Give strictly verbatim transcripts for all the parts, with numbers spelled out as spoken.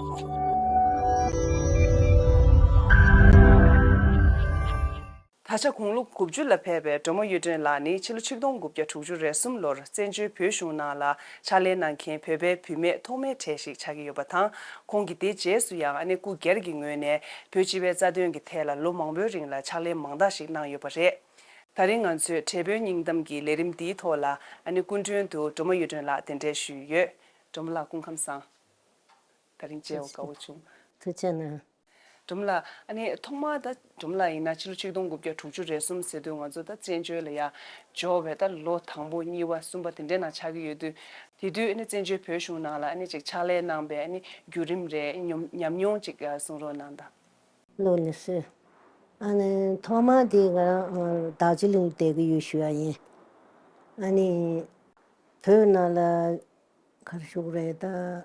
ད་ཆ་དགུང་ལོ་དགུ་བཅུ་ལ་ཕེབས་པའི་སྒྲོལ་མ་གཡུ་སྒྲོན་ལགས་ནི་ཕྱི་ལོ་ཆིག་སྟོང་དགུ་བརྒྱ་དྲུག་ཅུ་རེ་གསུམ་ལོར་བཙན་བྱོལ་བོད་གཞུང་ནང་ལ་ཕྱག་ལས་གནང་མཁན་བོད་པའི་བུད་མེད་ཐོག་མའི་གྲས་ཤིག་ཆགས་ཀྱི་ཡོད་པ་དང་། ཁོང་གིས་དེའི་རྗེས་སུ་ཡང་ཨ་ནི་སྐུ་སྒེར་གྱི་ངོས་ནས་བོད་སྤྱི་པའི་རྩ་དོན་གྱི་ཐད་ལ་ལོ་མང་པོའི་རིང་ལ་ཕྱག་ལས་མང་དག་ཞིག་གནང་ཡོད་པ་རེད། ད་རིང་ང་ཚོས་བགྲེས་པོའི་སྙིང་གཏམ་གྱི་ལས་རིམ་འདིའི་ཐོག་ལ་ཨ་ནི་སྐུ་མགྲོན་དུ་སྒྲོལ་མ་གཡུ་སྒྲོན་ལགས་གདན་འདྲེན་ཞུས་ཡོད། སྒྲོལ་མ་ལགས་སྐུ་ཁམས་བཟང་། ད་རིང་མཇལ་བ་དགའ་བོ་བྱུང་། ཐུགས་རྗེ་གནང་། སྒྲོལ་མ་ལགས། ཨ་ནི་ཐོག་མར་ད་སྒྲོལ་མ་ལགས་ཡིན་ན་ཕྱི་ལོ་ཆིག་སྟོང་དགུ་བརྒྱ་དྲུག་ཅུ་རེ་གསུམ་ཟེར་དུས་ང་ཚོ་ད་བཙན་བྱོལ་ལ་ཡ་འབྱོར་བའི་ད་ལོ་དང་པོ་གཉིས་པ་གསུམ་པ་དེ་འདྲའི་ནང་ཆགས་ཀྱི་ཡོད་དུས། དེ་དུས་ཨ་ནི་བཙན་བྱོལ་བོད་གཞུང་ནང་ལ་ཨ་ནི་ཅིག་ཕྱག་ལས་གནང་པའི་ཨ་ནི་བརྒྱུད་རིམ་རེད། ཉམས་ཉམས་མྱོང་ཅིག་གསུང་རོགས་གནང་དང་། ལོ་ནི་སུ། ཨ་ནི་ཐོག་མ་དེ་ང་རང་དར་ཇི་ལིང་བསྡད་ཀྱི་ཡོད་ཞུ་ཡ་ཡིན། ཨ་ནི་བོད་ནང་ལ་ག་རེ་ཞུ་དགོས་རེད་ད།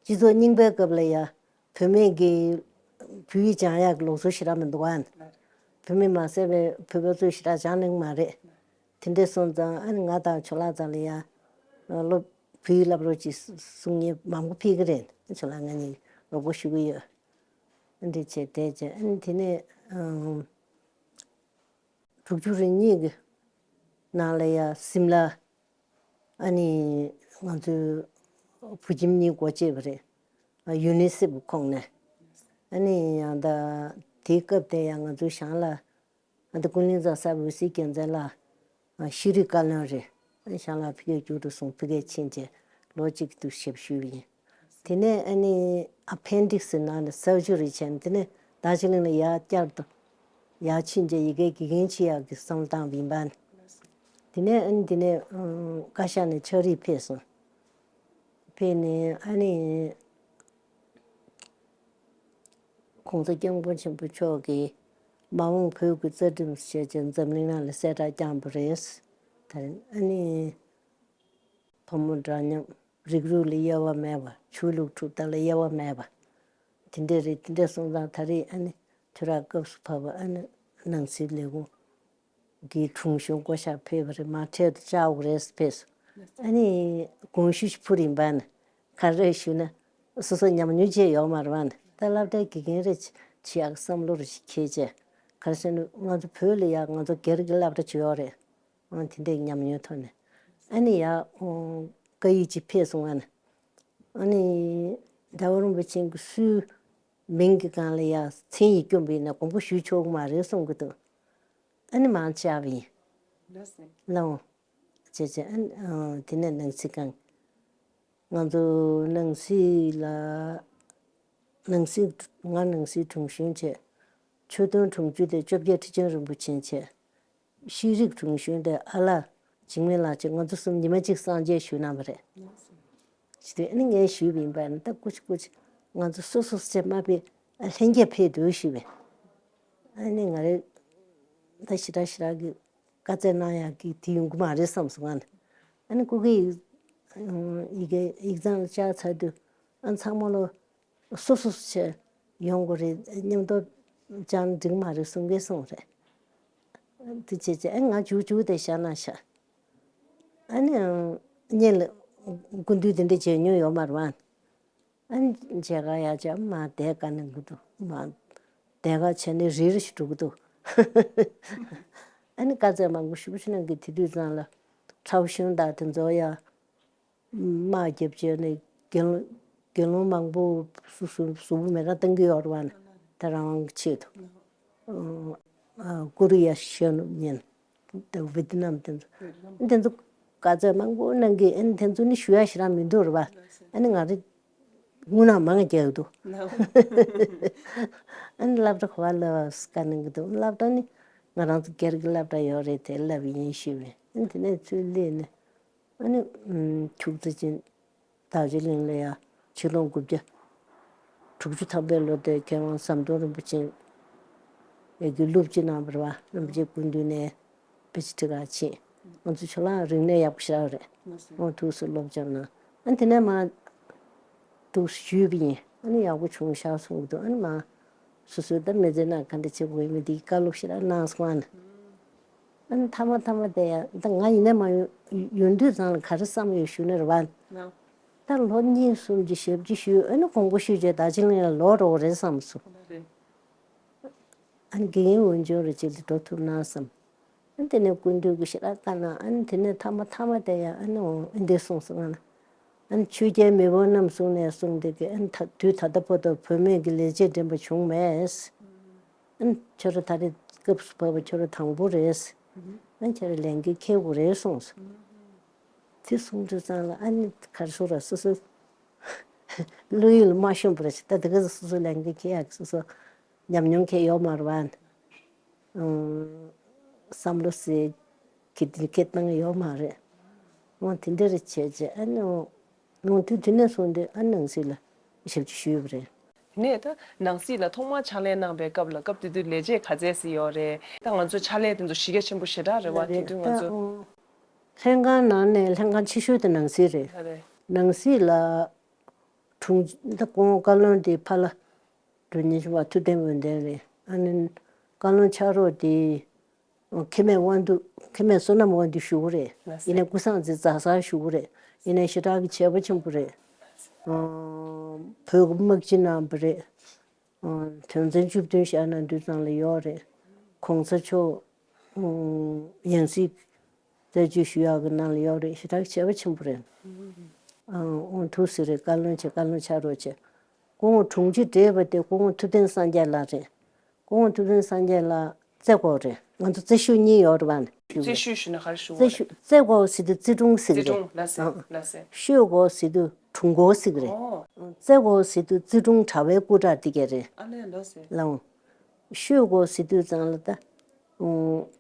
སྤྱི་ཚོགས་རྙིང་པའི་སྐབས་ལ་ཡ། བུད་མེད་ཀྱི་བོད་ཡིག་སྦྱང་ཡག་གི་ལུགས་སྲོལ་ཞེ་དྲག་མི་འདུག་ཨ། བུད་མེད་མ་ཟད་པའི་བོད་པ་ཚོས་ཞེ་དྲག་སྦྱང་གླེང་མ་རེད། དེ་འདྲས་སོང་ཙང་ཨ་ནི་ང་དང་ཇོ་ལགས་རྩ་ལ་ཡ། སློབ་བོད་ཡིག་བསླབ་རོགས་ཅིག་གསུང་མཁན་མང་པོ་ཕེབས་ཀྱི་རེད། ཇོ་ལགས་ང་གཉིས་རོགས་པ་ཞུ་གི་ཡོད། ཨ་འདྲས་བྱས་བསྡད་བྱས་ཨ་ནི་དེ་ནས་ཨང་། དྲུག་ཅུ་རེ་གཉིས་ཀྱི་ནང་ལ་ཡ་སིམ་ལ། ཨ་ནི་ང་ཚོའི་བུ་ཁྱིམ་གཉིས་སྒོ་ཕྱེ་བ་རེད། ཡུ་ནི་སེབ་ཁོངས་ནས། ཨ་ནི་ཡང་ད་དེའི་སྐབས་དེ་ཡང་ང་ཚོའི་ཞང་ལ་ཨ་ད་ཀུན་གླིང་རྫ་ས་འོད་ཟེར་རྒྱལ་མཚན་ལགས་ཤེས་རིག་བཀའ་བློན་རེད། ཨ་ཞང་ལགས་ཕ་གིར་བསྐྱོད་དུ་སོང་ཕ་གིར་ཕྱིན་བྱས་ལོ་གཅིག་ཏུ་ཞབས་ཞུས་པ་ཡིན། དེ་ནས་ཨ་ནི་ཨ་ཕེན་ཌིག་སི་ནང་ནས་སར་ཇི་རི་བྱས་ནས་དེ་ནས་དར་ཇི་ལིང་ལ་ཡར་བསྐྱར་དུ་ཡར་ཕྱིན་བྱས་ཡི་གེ་དགེ་རྒན་བྱེད་ཡག་གི་བསམ་བློ་བཏང་བ་ཡིན་པ། དེ་ནས་ཨ་ནི་དེ་ནས་ཨང་བཀའ་ཤག་ནས་ཕྱག་བྲིས་ཕེབས་སོང་། ཕེབས་ནས་ཨ་ནི་༸གོང་ས་༸སྐྱབས་མགོན་ཆེན་པོ་མཆོག་གིས་མ་འོངས་བོད་ཀྱི་རྩ་ཁྲིམས་ཞེས་བྱས་འཛམ་གླིང་ནང་ལ་གསལ་བསྒྲགས་བསྐྱངས་པ་རེད། ད་ཨ་ནི་ཕོ་མོ་འདྲ་མཉམ། རིགས་རུས་ལ་དབྱེ་བ་མེད་པ། ཆོས་ལུགས་གྲུབ་མཐའ་ལ་དབྱེ་བ་མེད་པ། དེ་འདྲས་རེད། དེ་འདྲས་སོང་ཙང་ད་རེས་ཨ་ནི་དུས་རབས་སྐབས་སུ་བབས་པ་ཨ་ནི་ནང་སྲིད་ལས་ཁུངས་ཀྱི་དྲུང་གཞོན་བསྐོ་བཞག་ཕེབས་པ་རེད། མ་འཕྲལ་དུ་བཅར་དགོས་རེད་ཕེབས་སོང་། ཨ་ནི་དགོངས་ཞུ་ཞིག་ཕུལ་ཡིན་པ་ནི་ག་རེ་ཞུ་ན། སོ་སོ་ཉམས་མྱོང་ཅིག་ཡོད་མ་རེད་པ་ནི། ད་སློབ་གྲྭའི་དགེ་རྒན་རེ་བྱེད་ཡག་བསམ་བློ་རེ་ཞིག་འཁྱེར་བྱས་ག་རེ་ཟེར་ན་ང་ཚོ་བོད་ལ་ཡ་ང་ཚོ་སྒེར་གྱི་སློབ་གྲྭ་ཅིག་ཡོད་རེད། ཨང་དེ་འདྲའི་ཉམས་མྱོང་ཐོག་ནས། ཨ་ནི་ཡ་ཨོ་བཀའ་ཡིག་ཅིག་ཕེབས་སོང་ང་ནི། ཨ་ནི་རྒྱལ་བ་རིན་པོ་ཆེ་གི་སུའི་མིང་གི་སྒང་ལ་ཡ་མཚན་ཡིག་བསྐྱོན་པ་ཡིན་ན་དགོངས་པ་ཞུ་ཆོག་གི་མ་རེད་གསུང་གི་འདུག་ཨ་ནི་མང་ཆེ་བ་ཡིན། ལགས་སོ། ལའོ། བྱས་བྱས་ཨ་ནི་ཨང་དེ་ནས་ནང་སྲིད་ཁང་། ང་ཚོ་ནང་སྲིད་ལ། ནང་སྲིད། ང་ནང་སྲིད་དྲུང་གཞོན་བྱས། ཆོས་དོན་དྲུང་ཆེ་དེ་བཅོ་བརྒྱད་ཁྲི་ཆེན་རིན་པོ་ཆེ་བྱས། ཤེས་རིག་དྲུང་གཞོན་དེ་ཨ་ལགས་འཇིགས་མེད་ལགས་བྱས། ང་ཚོ་གསུམ་ཉི་མ་གཅིག་གསང་མཇལ་ཞུས་གནང་བ་རེད། ཞུས་དུས་ཨ་ནི་ངས་ཞུས་པ་ཡིན་པ་ནི་ད་སྐུ་མཁྱེན་སྐུ་མཁྱེན་ང་ཚོ་སོ་སོ་བྱས་མ་དཔེ་ལྷན་རྒྱས་ཕེབས་འདུག་ཞུས་པས། ཨ་ནི་ང་རེ་ད་ཞེ་དྲག་ཞེ་དྲག་གི་བཀའ་སྩལ་གནང་ཡག་གི་དེ་ཡོང་གི་མ་རེད་བསམ་སོང་ང་ནི། ཨ་ནི་སྐུ་སྒེར་ཡི་གེ་ཡིག་ཚང་ལ་བཅར་ཚར་དུས་ཨ་ཚང་མ་ལོ། སོ་སོ་བྱས་ཡོང་དགོས་རེད། མཉམ་དུ་བཅར་ན་འགྲིག་མ་རེད་གསུང་གི་གསུངས་རེད། དེ་བྱས་བྱས་ཨ་ང་མཇུག་མཇུག་དེ་བཞག་ན་བཞག་ཨ་ནི་ཨང་སྔོན་ལ་སྐུ་མདུན་དེ་འདྲ་མཇལ་མྱོང་ཡོད་མ་རེད་པ། ཨ་ནི་མཇལ་ཁ་ཡག་བྱས་མར་བསྡད་ག་ནས་འགྲོ་འདུག་མར་བསྡད་ག་བྱས་ནས་རེ་རེ་བཞིན་འགྲོ་གི་འདུག་ཨ་ནི་བཀའ་སྩལ་མང་པོ་ཞུ་ཞུ་གནང་གི་དེ་དུས་ཙང་ལ་ཁྲའོ་ཞུན་དང་དེ་ཚོ་ཡ། དམག་རྒྱབ་བྱས་ནས་དགེ་སློང་དགེ་སློང་མང་པོ་སུ་སུ་གཟུ་བོ་མེ་རང་བཏང་གི་ཡོད་རེད་པ། ད་རང་དབང་གི་ཆེད་དུ། ཨ་ཀོ་རི་ཡ་གཞོན་ནུ་ཉིན་དེ་ཝེ་ཏི་ནམ་དེ་ཚོ་དེ་ཚོ་ག་ཚོད་མང་པོ་གནང་གི་ཨ་ནི་དེ་ཚོ་ནི་ཞུ་ཡ་ཞེ་དྲག་མི་འདུག་རེད་པ། ཨ་ནི་ང་རེ་དངུལ་ནང་མང་རྒྱག་གི་འདུག་ཨ་ནི་སློབ་གྲྭ་ག་པར་སླེབས་པ་བཀའ་གནང་གི་འདུག་སློབ་གྲྭ་ནི་ང་རང་ཚོ་སྒེར་གྱི་སློབ་གྲྭ་ཡོད་རེད་དེ་བསླབས་ཡིན་ཞུས་པས་ཨ་ནི་དེ་ནས་ཚུར་སླེབས་ནས། ཨ་ནི་ཁྱུག་ཙམ་ཅིག་དར་ཇི་ལིང་ལ་ཡ་ཆིག་སྟོང་དགུ་བརྒྱ་དྲུག་ཅུ་ཐམ་པའི་ལོ་དེར་མཁས་དབང་ཟམ་གདོང་རིན་པོ་ཆེ་ཡ་གི་སློབ་སྤྱི་གནང་བ་རེད་པ། རིན་པོ་ཆེ་སྐུ་མདུན་ནས་དཔེ་ཆ་ཁྲིད་ག་ཕྱིན། ང་ཚོ་ཕྱོགས་གླང་རིག་གནས་ཡག་པོ་ཞེ་དྲག་རེད། ཨོ་ཐུགས་སུ་སློབ་སྦྱོང་གནང་། ཨ་ནི་དེ་ནས་མ་འདུག་ཞུས་པ་ཡིན། ཨ་ནི་ཡག་པོ་བྱུང་ཤག་གསུངས་འདུག་ཨ་ནི་མ་སོ་སོའི་ད་མི་ཚེ་ནང་ག་འདྲ་བྱེད་དགོས་ཡིན་མིན་དེའི་བཀའ་སློབ་ཞིག་ལ་གནང་སོང་ཨ་ནི། ཨ་ནི་མཐའ་མ་མཐའ་མ་དེ་ཡང་ད་ང་ཡིན་ན་མ་ཡོང་ཡོང་དུས་ཙང་ལ་ག་རེ་བསམ་ཡོད་ཞུ་ན་རེད་པ། ལགས། ད་ལོ་གཉིས་གསུམ་གྱི་ཞབས་ཕྱི་ཞུས། ཨ་ནི་དགོངས་པ་ཞུས་རྗེས་ད་ཅི་ལ་ཡང་ལོག་འགྲོ་གི་རེད་བསམ་སོང་། ཨ་ནི་དགེ་རྒན་འོས་སྦྱོར་རེ་བྱེད་དུ་འགྲོ་ཐུབ་ན་བསམ། ཨ་ནི་དེ་ནས་སྐུ་མདུན་གྱིས་ཞེ་དྲག་བཀའ་གནང་། ཨ་ནི་དེ་ནས་མཐའ་མ་མཐའ་མ་དེ་ཡང་ཨ་ནི་འོ་འདི་གསུངས་སོང་ང་ལ། ཨ་ནི་ཆོས་རྒྱལ་མེས་དབོན་རྣམ་གསུམ་ནས་གསུངས་དེ་གི་ཨ་ནི་ད་དུས་ད་ལྟ་བར་དུ་བུད་མེད་ཀྱི་ལས་བྱེད་འདྲེན་པ་བྱུང་མེད། ཨ་ནི་ཁྱོད་རང་ད་རེས་སྐབས་སུ་བབས་པ་ཁྱོད་རང་དང་པོ་རེད། ཨ་ནི་ཁྱོད་རང་ལས་འགན་འཁྱེར་དགོས་རེད་གསུངས་སོང་། དེ་གསུངས་དུས་ཙང་ལ་ཨ་ནི་ག་རེ་ཟེར་ར་སོ་སོ་བློ་ཡུལ་མ་ཤོང་བ་རེད། ད་དེ་ག་སོ་སོ་ལས་འགན་འཁྱེར་ཡག་སོ་སོ་ཉམས་མྱོང་འཁྱེར་ཡོད་མ་རེད་བ། ཨང་། བསམ་བློ་ཟེར་གི་དེ་འཁྱེར་བཏང་ཡོད་མ་རེད། འོ་དེ་འདྲ་རེ་བྱས་རྗེས་ཨ་ནི་འོ་དུས་དེ་ནས་བཟུང་སྟེ་ཨ་ནང་སྲིད་ལ་ཞབས་ཕྱི་ཞུས་པ་རེད། དེ་ནས་ད་ནང་སྲིད་ལ་ཐོག་མར་ཕྱག་ལས་གནང་པའི་སྐབས་ལ་སྐབས་དེ་དུས་ལས་བྱེད་ག་ཚད་ཙམ་ཡོད་རེད། ད་ང་ཚོ་ཕྱག་ལས་དེ་ཚོ་གཞི་རྒྱ་ཆེན་པོ་ཞེ་དྲག་རེད་བ། དེ་དུས་ང་ཚོ། ལྷན་ཁང་ནང་ནས་ལྷན་ཁང་ཆེ་ཤོས་དེ་ནང་སྲིད་རེད། ལགས་རེད། ནང་སྲིད་ལ་དྲུང་ད་ཁོང་བཀའ་བློན་དེ་ཕ་ལ་འགྲོ་ཉེ་ཆུ་བ་ཐུབ་བསྟན་འོད་ལྡན་རེད། ཨ་ནི་བཀའ་བློན་ཕྱག་རོགས་དེ་མཁན་མེད་དབང་འདུས། མཁན་མེད་བསོད་ནམས་དབང་འདུས་བཞུགས་རེད། ཡིན་ནའི་ཀུན་བཟང་རྩེ་རྫ་སར་བཞུགས་རེད། ཡིན་ནའི་ཞེ་དྲག་གི་བྱས་པ་ཆེན་པོ་རེད། བོད་ཀྱི་དམག་སྤྱི་གནང་བ་རེད། དོན་ཚན་བཅུ་བདུན་བཞག་ན་འདུས་ཚང་ལ་ཡོད་རེད། གོང་ས་མཆོག་ཡང་སྲིད་རྩད་གཅོད་ཞུ་ཡག་གི་ནང་ལ་ཡོད་རེད། ཞེ་དྲག་བྱས་པ་ཆེན་པོ་རེད། འོ་ཐུགས་སྲས་རེད། བཀའ་བློན་བྱས། བཀའ་བློན་ཕྱག་རོགས་བྱས། སྐུ་ངོ་དྲུང་ཆེ་བགྲེས་པ་དེ་སྐུ་ངོ་ཐུབ་བསྟན་སངས་རྒྱས་ལགས་རེད། སྐུ་ངོ་ཐུབ་བསྟན་སངས་རྒྱས་ལགས་རྩེ་སྐོག་རེད། ང་ཚོ་རྩེ་ཤོད་གཉིས་ཡོད་རེད་བ། རྩེ་ཤོད་ཞུ་ན་ག་རེ་ཞུ་དགོས་རེད། རྩེ་སྐོག་ཟེར་དུས་རྩེ་དྲུང་ཟེར་གི་རེད། ལགས་སེ་ལགས་སེ། ཤོད་སྐོག་ཟེར་དུས་དྲུང་སྐོག་ཟེར་གི་རེད། ཨོ། རྩེ་སྐོག་ཟེར་དུས་རྩེ་དྲུང་གྲྭ་པའི་སྐུ་དྲག་དེ་ག་རེད། ཨ་ལས་ལགས་སེ། ལགས་འོང་། ཤོད་སྐོག་ཟེར་དུས་ཙང་ལ་ད། འོང་།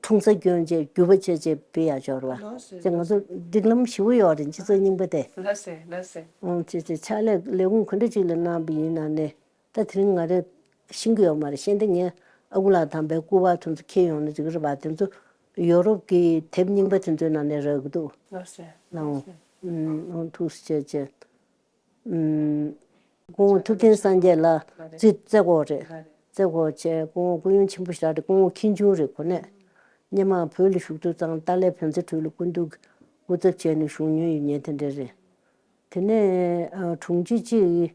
འཁྲུངས་ས་སྐྱོན་བྱས་རྒྱུ་བ་བྱས་བྱས་ཕེབས་ཡག་ཅིག་རེད་བ། ལགས་སེ། ཅེས་ང་ཚོ་སྒྲིག་ལམ་ཞིབ་པོ་ཡོད་རེད། སྤྱི་ཚོགས་རྙིང་པ་དེ། ལགས་སེ་ལགས་སེ། འོང་། ཅེས་ཅེས་ཕྱག་ལས་ལས་ཁུངས་ག་འདྲ་ཅིག་ལ་གནང་བ་ཡིན་ན་ནས། ད་དེ་རིང་ང་རེ་ཤེས་ཀྱི་ཡོད་མ་རེད། ཤེས་འདི་ངས་ཨ་ཁུ་ལགས་དམ་པའི་སྐུ་པར་དེ་ཚོ་འཁྱེར་ཡོང་ན་འགྲིག་གི་རེད་པ། དེ་ཚོ་ཡོ་རོབ་ཀྱི་དེབ་རྙིང་པ་དེ་ཚོའི་ནང་ནས་རག་གི་འདུག། ལགས་སེ། ལགས་འོང་། ལགས་སེ། ཨུམ། འོང་། ཐུགས་རྗེ་ཆེ། ཨུམ། སྐུ་ངོ་ཐུབ་བསྟན་སངས་རྒྱས་ལགས་རྩེ་རྩེ་སྐོག་རེད། རྩེ་སྐོག་བྱས། སྐུ་ངོ་སྐུ་ཡོན་ཆེན་པོ་ཞིག་རེད། སྐུ་ངོ་ཁྱིམ་ཆུང་རེད། གོ་གནས། སྔོན་མ་བོད་ལ་བཞུགས་དུས་ཙང་ཏཱ་ལའི་བོན་ཚེ་སྒྲོལ་ལ་སྐུ་མདུན་གྱི་སྐུ་ཚབ་བྱས་ནས་བཞུགས་མྱོང་ཡོད་མཁན་དེ་འདྲ་རེད། དེ་ནས་ཨ་དྲུང་ཆེ་གཅིག་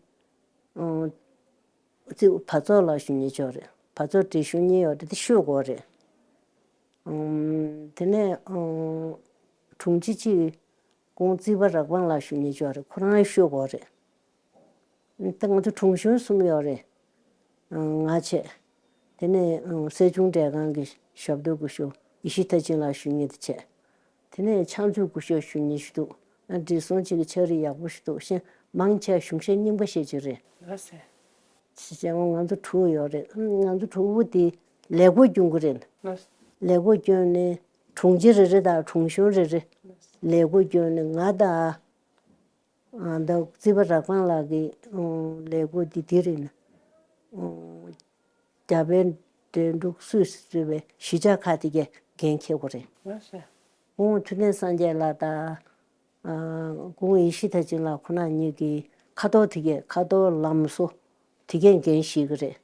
ཨ་རྩེ་བར་ཚོགས་ལ་ཞུ་མཁན་ཅིག་ཡོད་རེད། བར་ཚོགས་དེ་ཞུ་མཁན་ཡོད་རེད། དེ་ཤོད་སྐོག་རེད། ཨམ། དེ་ནས་ཨ་དྲུང་ཆེ་གཅིག་ཁོང་རྩིས་པ་རག་པང་ལ་ཞུ་མཁན་ཅིག་ཡོད་རེད། ཁོ་རང་ཤོད་སྐོག་རེད། ད་ང་ཚོ་དྲུང་གཞོན་གསུམ་ཡོད་རེད། ང་བྱས། དེ་ནས་སྲིད་སྐྱོང་འབྲེལ་ཁང་གི་ཞབས་ཏོག་སྐུ་ཞབས་ཡེ་ཤེས་མཐར་ཕྱིན་ལགས་ཞུ་མཁན་དེ་བྱས། དེ་ནས་ཕྱག་མཛོད་སྐུ་ཞབས་ཞུ་མཁན་ཞིག་འདུག། ཨ་བགྲེས་སོང་གཅིག་གི་ཕྱག་རིས་ཡག་པོ་ཞིག་འདུག། གཞན་མང་ཆེ་བ་གཞུང་ཞབས་རྙིང་པ་ཞིག་ཅིག་རེད། ལགས་སེ། ཞེས་བྱས་ང་ཚོ་དྲུག་ཡོད་རེད། ང་ཚོ་དྲུག་པོ་དེ་ལས་འགོ་སྐྱོན་གི་རེད། ལགས་སེ། ལས་འགོ་སྐྱོན་ནས་དྲུང་ཆེ་རེ་རེ་དང་དྲུང་གཞོན་རེ་རེ་ལས་འགོ་སྐྱོན་ནས་ང་དང་། ཨ་ད་རྩིས་པ་རག་པང་ལགས་ཀྱི་ཨོ་ལས་འགོ་འདི་འདི་རེད་ན། ཨོ་རྒྱ་བལ་འབྲེལ་འདྲུག་སུད་སི་གཙོས་པའི་གཞིས་ཆགས་ཁག་དེ་གའི་འགན་འཁྱེར་དགོས་རེད། ལགས་སེ། སྐུ་ངོ་ཐུབ་བསྟན་སངས་རྒྱས་ལགས་དང་། ཨ་སྐུ་ངོ་ཡེ་ཤེས་མཐར་ཕྱིན་ལགས་ཁོ་ན་གཉིས་ཀྱིས་ཁ་ཐོར་དེ་གའི་ཁ་ཐོར་ལམ་བཟོ་དེ་གའི་འགན་བཞེས་ཀྱི་རེད།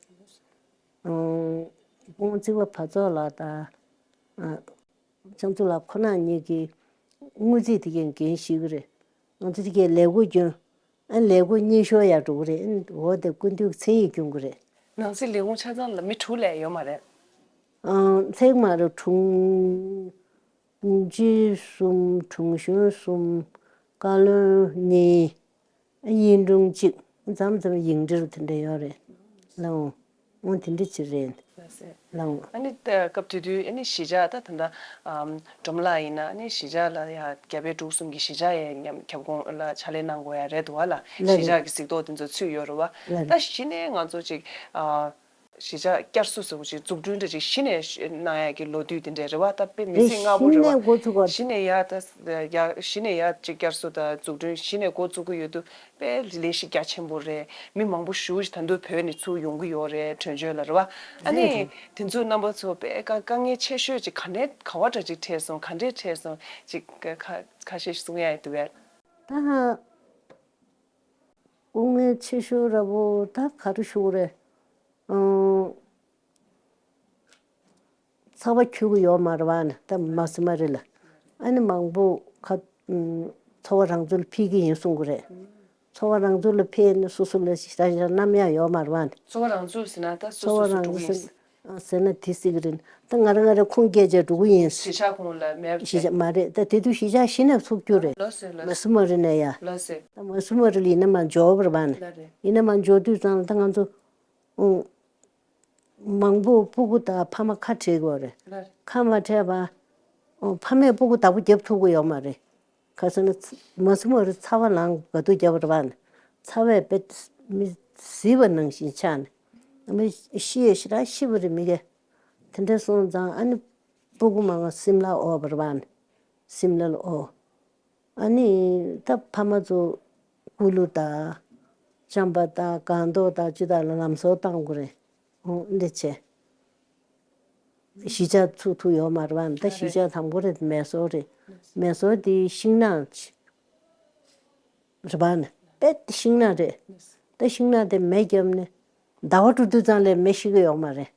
ཨོ་སྐུ་ངོ་རྩིས་པ་བར་ཚོགས་ལགས་དང་། ཨ། ཁྱེད་ཚོ་ལ་ཁོ་ན་གཉིས་ཀྱིས་དངུལ་རྩིས་དེ་གའི་འགན་བཞེས་ཀྱི་རེད། ང་ཚོ་དེ་གའི་ལས་འགོ་སྐྱོན། ཨ་ལས་འགོ་གཉིས་ཤོར་ཡག་འགྲོ་གི་རེད། ཨ་འོ་དེ་སྐུ་མདུན་གྱི་མཚན་ཡིག་སྐྱོན་གྱི་རེད། ནང་སྲིད་ལས་ཁུངས་ཆ་ཚང་ལ་མི་དྲུག་ལས་ཡོད་མ་རེད། ཨང་ཚེག་མ་རུ་དྲུང་དྲུང་ཆེ་གསུམ། དྲུང་གཞོན་གསུམ། བཀའ་བློན་གཉིས། དབྱིན་དྲུང་གཅིག། མཚམས་མཚམས་དབྱིན་འབྲེལ་དེ་འདྲ་ཡོད་རེད། ལགས་འོང་། འོ་དེ་འདྲ་ཅིག་རེད། ལགས་སེ། ལགས་འོང་། ཨ་ནི་ད་སྐབས་དེ་དུས་ཨ་ནི་གཞིས་ཆགས་ད་ད་ལྟ་ཨམ་སྒྲོལ་མ་ལགས་ཡིན་ན་ཨ་ནི་གཞིས་ཆགས་ལ་ཡ་རྒྱ་བལ་འབྲུག་གསུམ་གྱི་གཞིས་ཆགས་ཡའི་མཉམ་ཁྱབ་ཁོངས་ལ་ཕྱག་ལས་གནང་དགོས་ཡ་རེད་འདུག་བ་ལ། ལགས་རེད། གཞིས་ཆགས་ཀྱི་གཟིགས་རྟོག་དེ་ཚོ་ཚུད་ཡོད་རེད་བ། ལགས་རེད། ད་གཞི་ནས་ང་ཚོ་ཅིག་ཨ་གཞིས་ཆགས་བསྐྱར་གསོ་ཟེར་བ་ཅིག་འཛུགས་སྐྲུན་འདྲ་ཅིག་གཞི་ནས་གནང་ཡ་གི་ལོ་དུས་དེ་འདྲ་རེད་བ། ད་དཔེ་མི་ཚེ་སྔ་པོ་རེད་བ། གཞི་ནས་འགོ་ཚུགས་པ། གཞི་ནས་ཡ་ད་ཡ་གཞི་ནས་ཡ་ཅིག་བསྐྱར་གསོ་དང་འཛུགས་སྐྲུན་གཞི་ནས་འགོ་བཙུགས་ཀྱི་ཡོད་དུས་དཔེ་ལས་གཞི་རྒྱ་ཆེན་པོ་རེད། མི་མང་པོ་ཞེ་ཅིག་ད་དུང་བོད་ནས་ཚུར་ཡོང་གི་ཡོད་རེད། གྲོང་ཆོག་ལ་རེད་བ། ཨ་ནི་རེད། དེ་ཚོ་རྣམ་པ་ཚོ་དཔེ་དཀའ་དཀའ་ངལ་ཆེ་ཤོས་ཅིག་ག་ནས་ག་བ་འདྲ་ཅིག་འཕྲད་སོང་། ག་འདྲས་འཕྲད་སོང་ཅིག་ཁ་ཁ་ཤས་ཤིག་གསུང་ཡ་ཡོད་དུས་བས། ད་དཀའ་ངལ་ཆེ་ཤོས་ར་བོ་ད་ག་རེ་ཞུ་དགོས་རེད། ཨང་། ཚ་བ་འཁྱོལ་གྱི་ཡོད་མ་རེད་བ། ནི་ད་མ་སེ་མ་རེད་ལ། ཨ་ནི་མང་པོ་ཁ་ འཚོ་བ་རང་ཚོ་ལ་ཕུལ་གྱི་ཡིན་གསུང་གི་རེད། འཚོ་བ་རང་ཚོ་ལ་ཕུལ་ནས་སོ་སོ་ལ་ཞེ་དྲག་ཞེ་དྲག་རྣམ་གཡེང་ཡོད་མ་རེད་བ། འཚོ་བ་རང་ཚོ་ཟེར་ན་ད་སོ་སོ་སོ་འགྲོ་གི་ཡིན། ཟེར་ན་དེ་སྲིད་གི་རེད། ད་ང་རང་ང་རང་ཁུངས་སྐྱེལ་བྱས་འགྲོ་གི་ཡིན། གཞིས་ཆགས་ཁོངས་ལ་མེད་པ་གཞིས་ཆགས་མ་རེད། ད་དེ་དུས་གཞིས་ཆགས་གཞི་ནས་ཚུགས་རྒྱུ་རེད། ལོ་སེ་ལོ་མ་སེ་སུ་མ་རི་ནས་ཡ། ལོ་སེ། ད་མ་སུ་མ་རི་ལ་ཡིན་ན་མ་འབྱོར་བ་རེད་བ་ནི། ལ་རེད། ཡིན་ན་མ་འབྱོར་དུས་ཙང་ལ་ད་ང་ཚོ། ཨོ། མང་པོ་སྤུ་གུ་དང་ཕ་མ་ཁ་བྲལ་གི་ཡོད་རེད། ལ་རེད། ཁ་མ་བྲལ་བ། ཨོ། ཕ་མས་སྤུ་གུ་བདག་པོ་རྒྱབ་ཐུབ་ཀྱི་ཡོད་མ་རེད། ག་ཟེར་ན་ཚ- མ་སུ་མ་རི་ཚ་བ་ལངས་ག་དུས་རྒྱབ་རེད་བ་ནི། ཚ་བས་དཔེ་མི་བཟི་བ་ནང་བཞིན་ཆགས་ནས། མི་ཤི་ཡས་ཞེ་དྲག་ཤི་བ་རེད་མི་གས། དེ་འདྲ་སོང་ཙང་ཨ་ནི་སྤུ་གུ་མང་པོ་སིམ་ལ་འོ་བར་བ་ནི། སིམ་ལ་ལ་འོ། ཨ་ནི་ད་ཕ་མ་ཚོ་ཀུ་ལུ་དང་། ཅམ་པ་དང་། སྒང་ཏོག་དང་། ཅི་དང་ལ་ལམ་བཟོ་བཏང་དགོས་རེད། ཨོ་འདི་བྱས། གཞིས་ཆགས་ཚུགས་ཐུབ་ཡོད་མ་རེད་བ། ད་གཞིས་ཆགས་དང་པོ་རེད། མེ་སོར་རེད། མེ་སོར་དེ་ཤིང་ནགས་རེད་བ་ནི། དཔེ་ཤིང་ནགས་རེད། ད་ཤིང་ནགས་དེ་མེ་བརྒྱབ་ནས་ཟླ་བ་དྲུག་དུས་ཙང་ལས་མེ་ཤི་གི་ཡོད་མ་རེད།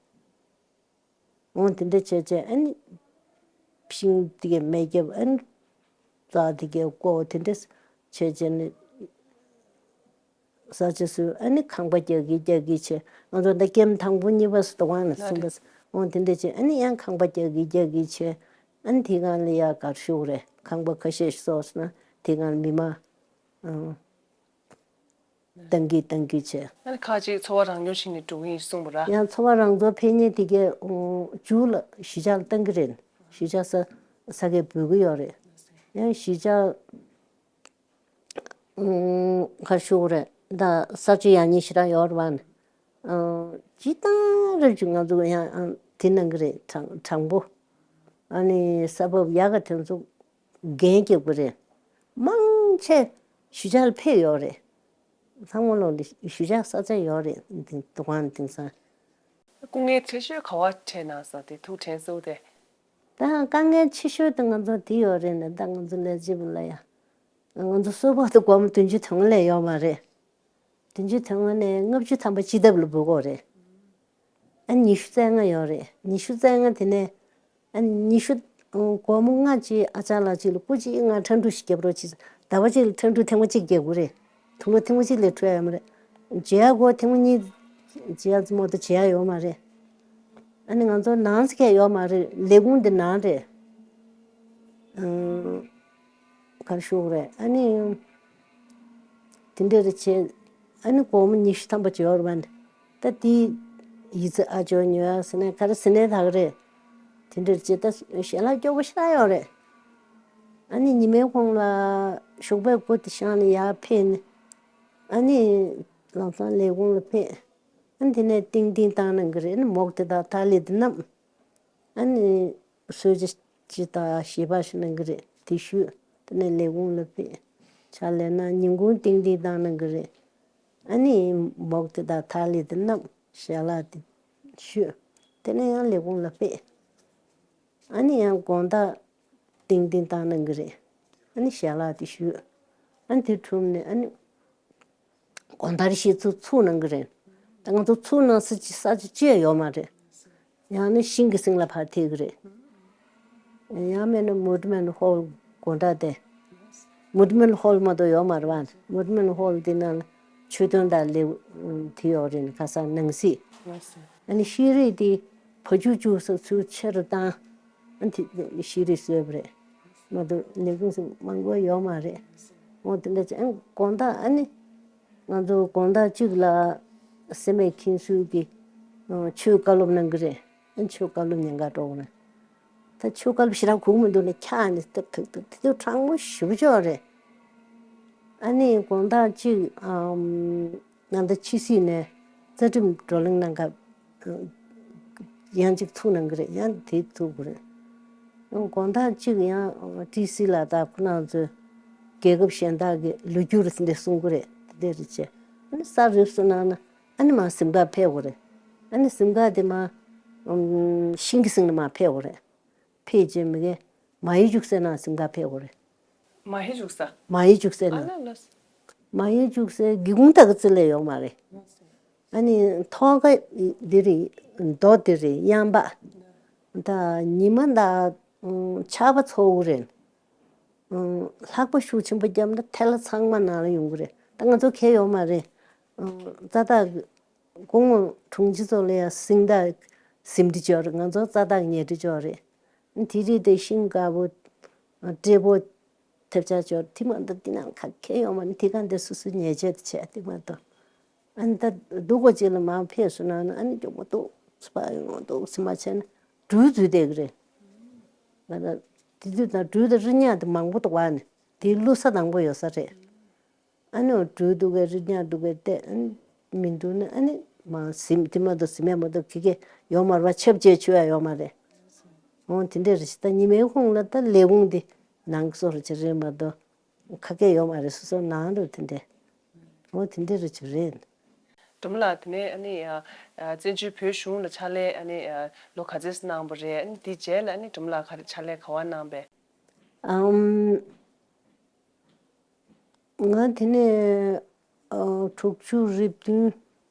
འོང་དེ་འདྲ་བྱས་བྱས་ཨ་ནི། ཤིང་དེ་གས་མེ་བརྒྱབ། ཨ་ནི་རྩྭ་དེ་གས་བརྐོ། དེ་འདྲ་བྱས་བྱས་ནི་ས་ཆ་སུ་ཨ་ནི་ཁང་པ་རྒྱག་གི་རྒྱག་གི་བྱས། ང་ཚོ་ད་ཀེམ་དང་པོ་གཉིས་པ་སུ་དོ་ཝང་ལ་ལ་སུན་རེད། པ་སུ། འོང་དེ་འདྲ་བྱས་ཨ་ནི་ཡང་ཁང་པ་རྒྱག་གི་རྒྱག་གི་བྱས། ཨ་ནི་དེ་གང་ལ་ཡ་གར་ཤོག་རེད། ཁང་པ་ཁ་ཤས་ཤིག་བཟོས་སོང་ན་དེ་གང་ལ་མི་མང་། ཨང་། བཏང་གི་བཏང་གི་བྱས། ཨ་ནི་ཁ་ཅིག་འཚོ་བ་རང་སྐྱོང་བྱས་ནས་འགྲོ་གི་ཡིན་གསུངས་པ་ར། ཡང་འཚོ་བ་རང་སྐྱོང་ཕེབས་མཁན་དེ་གས་ཨོ་མཇུག་ལ་གཞིས་ཆགས་ལ་བཏང་གི་རེད། གཞིས་ཆགས་ས་ས་གས་འབུལ་གི་ཡོད་རེད། ཡང་གཞིས་ཆགས་ཨོ་གར་ཞུ་གི་རེད། ད་གསར་བརྗེ་ཡག་ཉེས་ཞེ་དྲག་ཡོད་རེད་བ། ཨོ་སྤྱིར་བཏང་རབ་ཅིག་ང་ཚོ་ཡང་ཨ་དེ་གནང་གི་རེད། དྲང་དྲང་པོ། ཨ་ནི་ས་བབ་ཡག་ག་དེ་ཚོ་འགན་རྒྱག་དགོས་རེད། མང་ཆེ་གཞིས་ཆགས་ལ་ཕེབས་ཡོད་རེད། ཚང་མ་ལོག་ལ་གཞིས་ཆགས་ས་ཆ་ཡོད་རེད། འདི་འདུ་ཁང་དེང་སང་། སྐུ་ངལ་ཆེ་ཤོས་ག་བ་འཕྲད་ན་ས་དེ་ཐུགས་དྲན་གསོ་དེ། ད་དཀའ་ངལ་ཆེ་ཤོས་དེ་ང་ཚོ་དེ་ཡོད་རེད་ནས། ད་ང་ཚོ་ལས་བྱེད་པ་ལ་ཡ། ང་ཚོ་གསོལ་ཕོགས་དེ་སྒོར་མོ་བདུན་ཅུ་དོན་ལྔ་ལས་ཡོད་མ་རེད། བདུན་ཅུ་དོན་ལྔ་ནས་ལྔ་བཅུ་ཐམ་པ་སྤྱི་ཐབ་ལ་འབུལ་དགོས་རེད། ཨ་ཉི་ཤུ་རྩ་ལྔ་ཡོད་རེད། ཉི་ཤུ་རྩ་ལྔ་དེ་ནས་ཨ་ཉི་ཤུ་སྒོར་མོ་ལྔ་ཅིག་ཨ་ཅག་ལགས་ཅིག་ལ་སྐུ་མཁྱེན་ང་ཁྲ་འབྲུ་ཞིག་རྒྱབ་རོགས་གྱིས། ཟླ་བ་གཅིག་ལ་ཁྲ་འབྲུ་ཐེངས་མ་གཅིག་རྒྱག་དགོས་རེད། དུག་ལོག་ཐེངས་མ་གཅིག་ལས་འཕྲོད་ཡ་ཡོད་མ་རེད། བརྗེ་ཡ་སྒོར་ཐེངས་མ་གཉིས་བརྗེ་ཡ་ཙམ་མ་གཏོགས་བརྗེ་ཡ་ཡོད་མ་རེད། ཨ་ནི་ང་ཚོ་ནང་ཚེ་གས་ཡོད་མ་རེད། ལས་ཁུངས་འདི་ནང་རེད། ཨང་། གར་ཞུགས་རེད། ཨ་ནི་དེ་འདྲ་རེ་བྱས། ཨ་ནི་སྒོར་མོ་ཉི་ཤུ་ཐམ་པ་ཅིག་ཡོད་རེད་པ། ད་དེ་ཡི་ཚེ་ཨ་ཇོ་ཉོ་ཡ་ཟེར་ན་ག་རེ་ཟེར་ནའི་ད་ག་རེད། དེ་འདྲ་རེ་བྱས། ད་ཞལ་ལག་སྐྱོ་པོ་ཞེ་དྲག་ཡོད་རེད། ཨ་ནི་ཉི་མའི་གུང་ལ་ཞོགས་པའི་སྒོ་དེ་བཤངས་ནས་ཡར་ཕེབས་ནས། ཨ་ནི་ལམ་སང་ལས་ཁུངས་ལ་ཕེབས། ཨ་ནི་དེ་ནས་ཏིང་ཏིང་བཏང་གནང་གི་རེད། ཨ་ནི་མོག་དེ་དང་ཐག་ལི་དེ་བསྣམས། ཨ་ནི་གསོལ་ཇ་ཅིག་དང་ཞལ་པར་ཞིག་གནང་གི་རེད། དེ་ཞུས། དེ་ནས་ལས་ཁུངས་ལ་ཕེབས། ཕྱག་ལས་གནང་། ཉིན་གུང་ཏིང་ཏིང་བཏང་གནང་གི་རེད། ཨ་ནི་མོག་དེ་དང་ཐག་ལི་དེ་བསྣམས། ཞལ་ལག་དེ་ཞུས། དེ་ནས་ཡང་ལས་ཁུངས་ལ་ཕེབས། ཨ་ནི་ཡང་དགོང་དག་ཏིང་ཏིང་བཏང་གནང་གི་རེད། ཨ་ནི་ཞལ་ལག་དེ་ཞུས། ཨ་ནི་དེ་གྲུབ་ནས་ཨ་ནི། དགོང་དག་ཞིག་ཚུགས་ཚུགས་གནང་གི་རེད། ད་ང་ཚོ་ཚུགས་གནང་ས་ཅི་ས་ཆ་ཅི་ཡང་ཡོད་མ་རེད། ཡང་ན་ཤིང་གི་སེང་ལ་ཕར་ཐེག་གི་རེད། ཡང་མིན་ན་མུ་ཌི་མན་ཧོལ་དགོང་དག་དེ། མུ་ཌི་མན་ཧོལ་མ་གཏོགས་ཡོད་མ་རེད་པ། མུ་ཌི་མན་ཧོལ་དེ་ནང་ལ་ཆོས་དོན་དང་ལས་དེ་ཡོད་རེད། ཁ་སང་ནང་སྲིད། ཨ་ནི་ཤེས་རིག་དེ་བ་ཕྱུགས་བཅུ་སོགས་ཚུར་ཆེ་རུ་བཏང་། ཨ་ནི་དེ་ཤེས་རིག་བཟོས་པ་རེད། མ་གཏོགས་ལས་ཁུངས་སུ་མང་པོ་ཡོད་མ་རེད། འོ་དེ་འདྲ་བྱས། ཨ་དགོང་དག་ཨ་ནི་ང་ཚོ་དགོང་དག་གཅིག་ལ་སེམས་མེད་མཁན་ཟུར་གྱི་ཆོས་བཀའ་སློབ་གནང་གི་རེད། ཨ་ཆོས་བཀའ་སློབ་ཉན་ག་འགྲོ་གི་རེད། ད་ཆོས་བཀའ་སློབ་ཞེ་དྲག་གོ་གི་མི་འདུག་ནས་འཁྱག་ནས་ཐབ་ཐབ་ཐབ་དེ་དུས་གྲང་མོ་ཞེ་པོ་ཅིག་རེད། ཨ་ནི་དགོང་དག་གཅིག་ཨམ། ང་ད་ཕྱི་སྲིད་ནས་རྩ་ཁྲིམས་བགྲོ་གླེང་གནང་སྐབས་ཡང་གཅིག་ཐུག་གནང་གི་རེད། ཡང་དེ་ཐུག་གི་རེད། དགོང་དག་གཅིག་ཡང་ཊི་སི་ལ་ད་ཁོ་རང་ཚོས་རྒྱལ་ཁབ་གཞན་དག་གི་ལོ་རྒྱུས་རེ་འདྲ་གསུང་གི་རེད། དེ་འདྲ་རེ་བྱས། ཨ་ནི་ས་རུབ་སོང་ན་ཨ་ནི་མར་གཟིམ་ཁར་ཕེབས་དགོས་རེད། ཨ་ནི་གཟིམ་ཁ་དེ་མར་ཤིང་གི་སེང་ལ་མར་ཕེབས་དགོས་རེད། ཕེབས་རྗེས་མི་གའི་མ་ཧེ་ཅུག་སེ་ནང་གཟིམ་ཁར་ཕེབས་དགོས་རེད། མ་ཧེ་ཅུག་ས། མ་ཧེ་ཅུག་སེ་ཨ་ནང་། ལ་ལ། མ་ཧེ་ཅུག་སེ་སྒེའུ་ཁུང་ལྟ་གི་རྩི་ལས་ཡོད་མ་རེད། ཨ་ནི་ཐོག་ཁ་འདི་རེད། རྡོ་འདི་རེད། གཡང་འབག་ད་ཉི་མ་ད་ཆར་པ་ཚ་པོ་རེད། ལྷགས་པ་ཤུགས་ཆེན་པོ་བརྒྱབ་ན་ཐལ་ལ་ཚང་མ་ནང་ལ་ཡོང་གི་རེད། ད་ང་ཚོ་གལ་ཡོད་མ་རེད། རྩ་བདག་སྐུ་ངོ་དྲུང་ཆེ་ཚོ་ལ་ཡང་སྦྱིན་བདག་ཟིན་བྲིས་ཅོག་རེད། ང་ཚོ་རྩ་བདག་ཉལ་ཁྲི་ཅོག་རེད། དེ་རིགས་དེ་ཤིང་དཀར་པོ་སྤྲེལ་པོ་ཐེབས་ཆག་ཅོག་དེ་མ་གཏོགས་དེ་ནང་ག་གེ་ཡོད་མ་རེད། དེ་ག་འདི་སོ་སོའི་ཉལ་ཆས་དེ་བྱས་དེ་མ་གཏོགས། ཨ་ནི་ད་སྡུག་གོ་ཅིག་ལ་མར་ཕེབས་སོང་ན་ཨ་ནི་མགྱོགས་པོ་འདུག་སེ་ཕར་ཡོང་འདུག་སེ་མ་བྱས་ན་སྦྲུལ་འཛུལ་བསྡད་ཀྱི་རེད། ང་ད་དེ་དུས་ད་སྦྲུལ་དང་རི་ཉག་དེ་མང་པོ་འདུག་བ། ནི་དེ་བླུག་ས་དང་པོ་ཡོད་ས་རེད། ཨ་ནི་འོ་སྦྲུལ་འདུག་གས་རི་ཉག་འདུག་གས་བལྟས། ཨ་ནི་མི་འདུག་ན་ཨ་ནི་མ་ཟིན་དེ་མ་གཏོགས་ཟིན་མེད་མ་གཏོགས་གི་གེ་ཡོད་མ་རེད་བ། ཆབ་ཆའི་ཆུ་ཡ་ཡོད་མ་རེད། འོ་དེ་འདྲས་རེད་ཤི། ད་ཉི་མའི་ཁོངས་ལ་ད་ལས་ཁུངས་དེ་ནང་གི་སོ་རུ་ཆ་རེད་མ་གཏོགས་ག་གེ་ཡོད་མ་རེད། སོ་སོ་ནང་རུ་དེ་འདྲས། འོ་དེ་འདྲས་རེད་ཆི་རེད། སྒྲོལ་མ་ལགས་དེ་ནས་ཨ་ནི་ཨ་ཨ་བཙན་བྱོལ་བོད་གཞུང་ལ་ཕྱག་ལས་ཨ་ནི་ཨ་ལོ་ག་ཚོད་གནང་བ་རེད། ཨ་ནི་དེའི་རྗེས་ལ་ཨ་ནི་སྒྲོལ་མ་ལགས་ག་རེ་ཕྱག་ལས་ག་བ་གནང་པས། ཨམ། ང་དེ་ནས་ཨ་དྲུག་ཅུ་རེ་བདུན་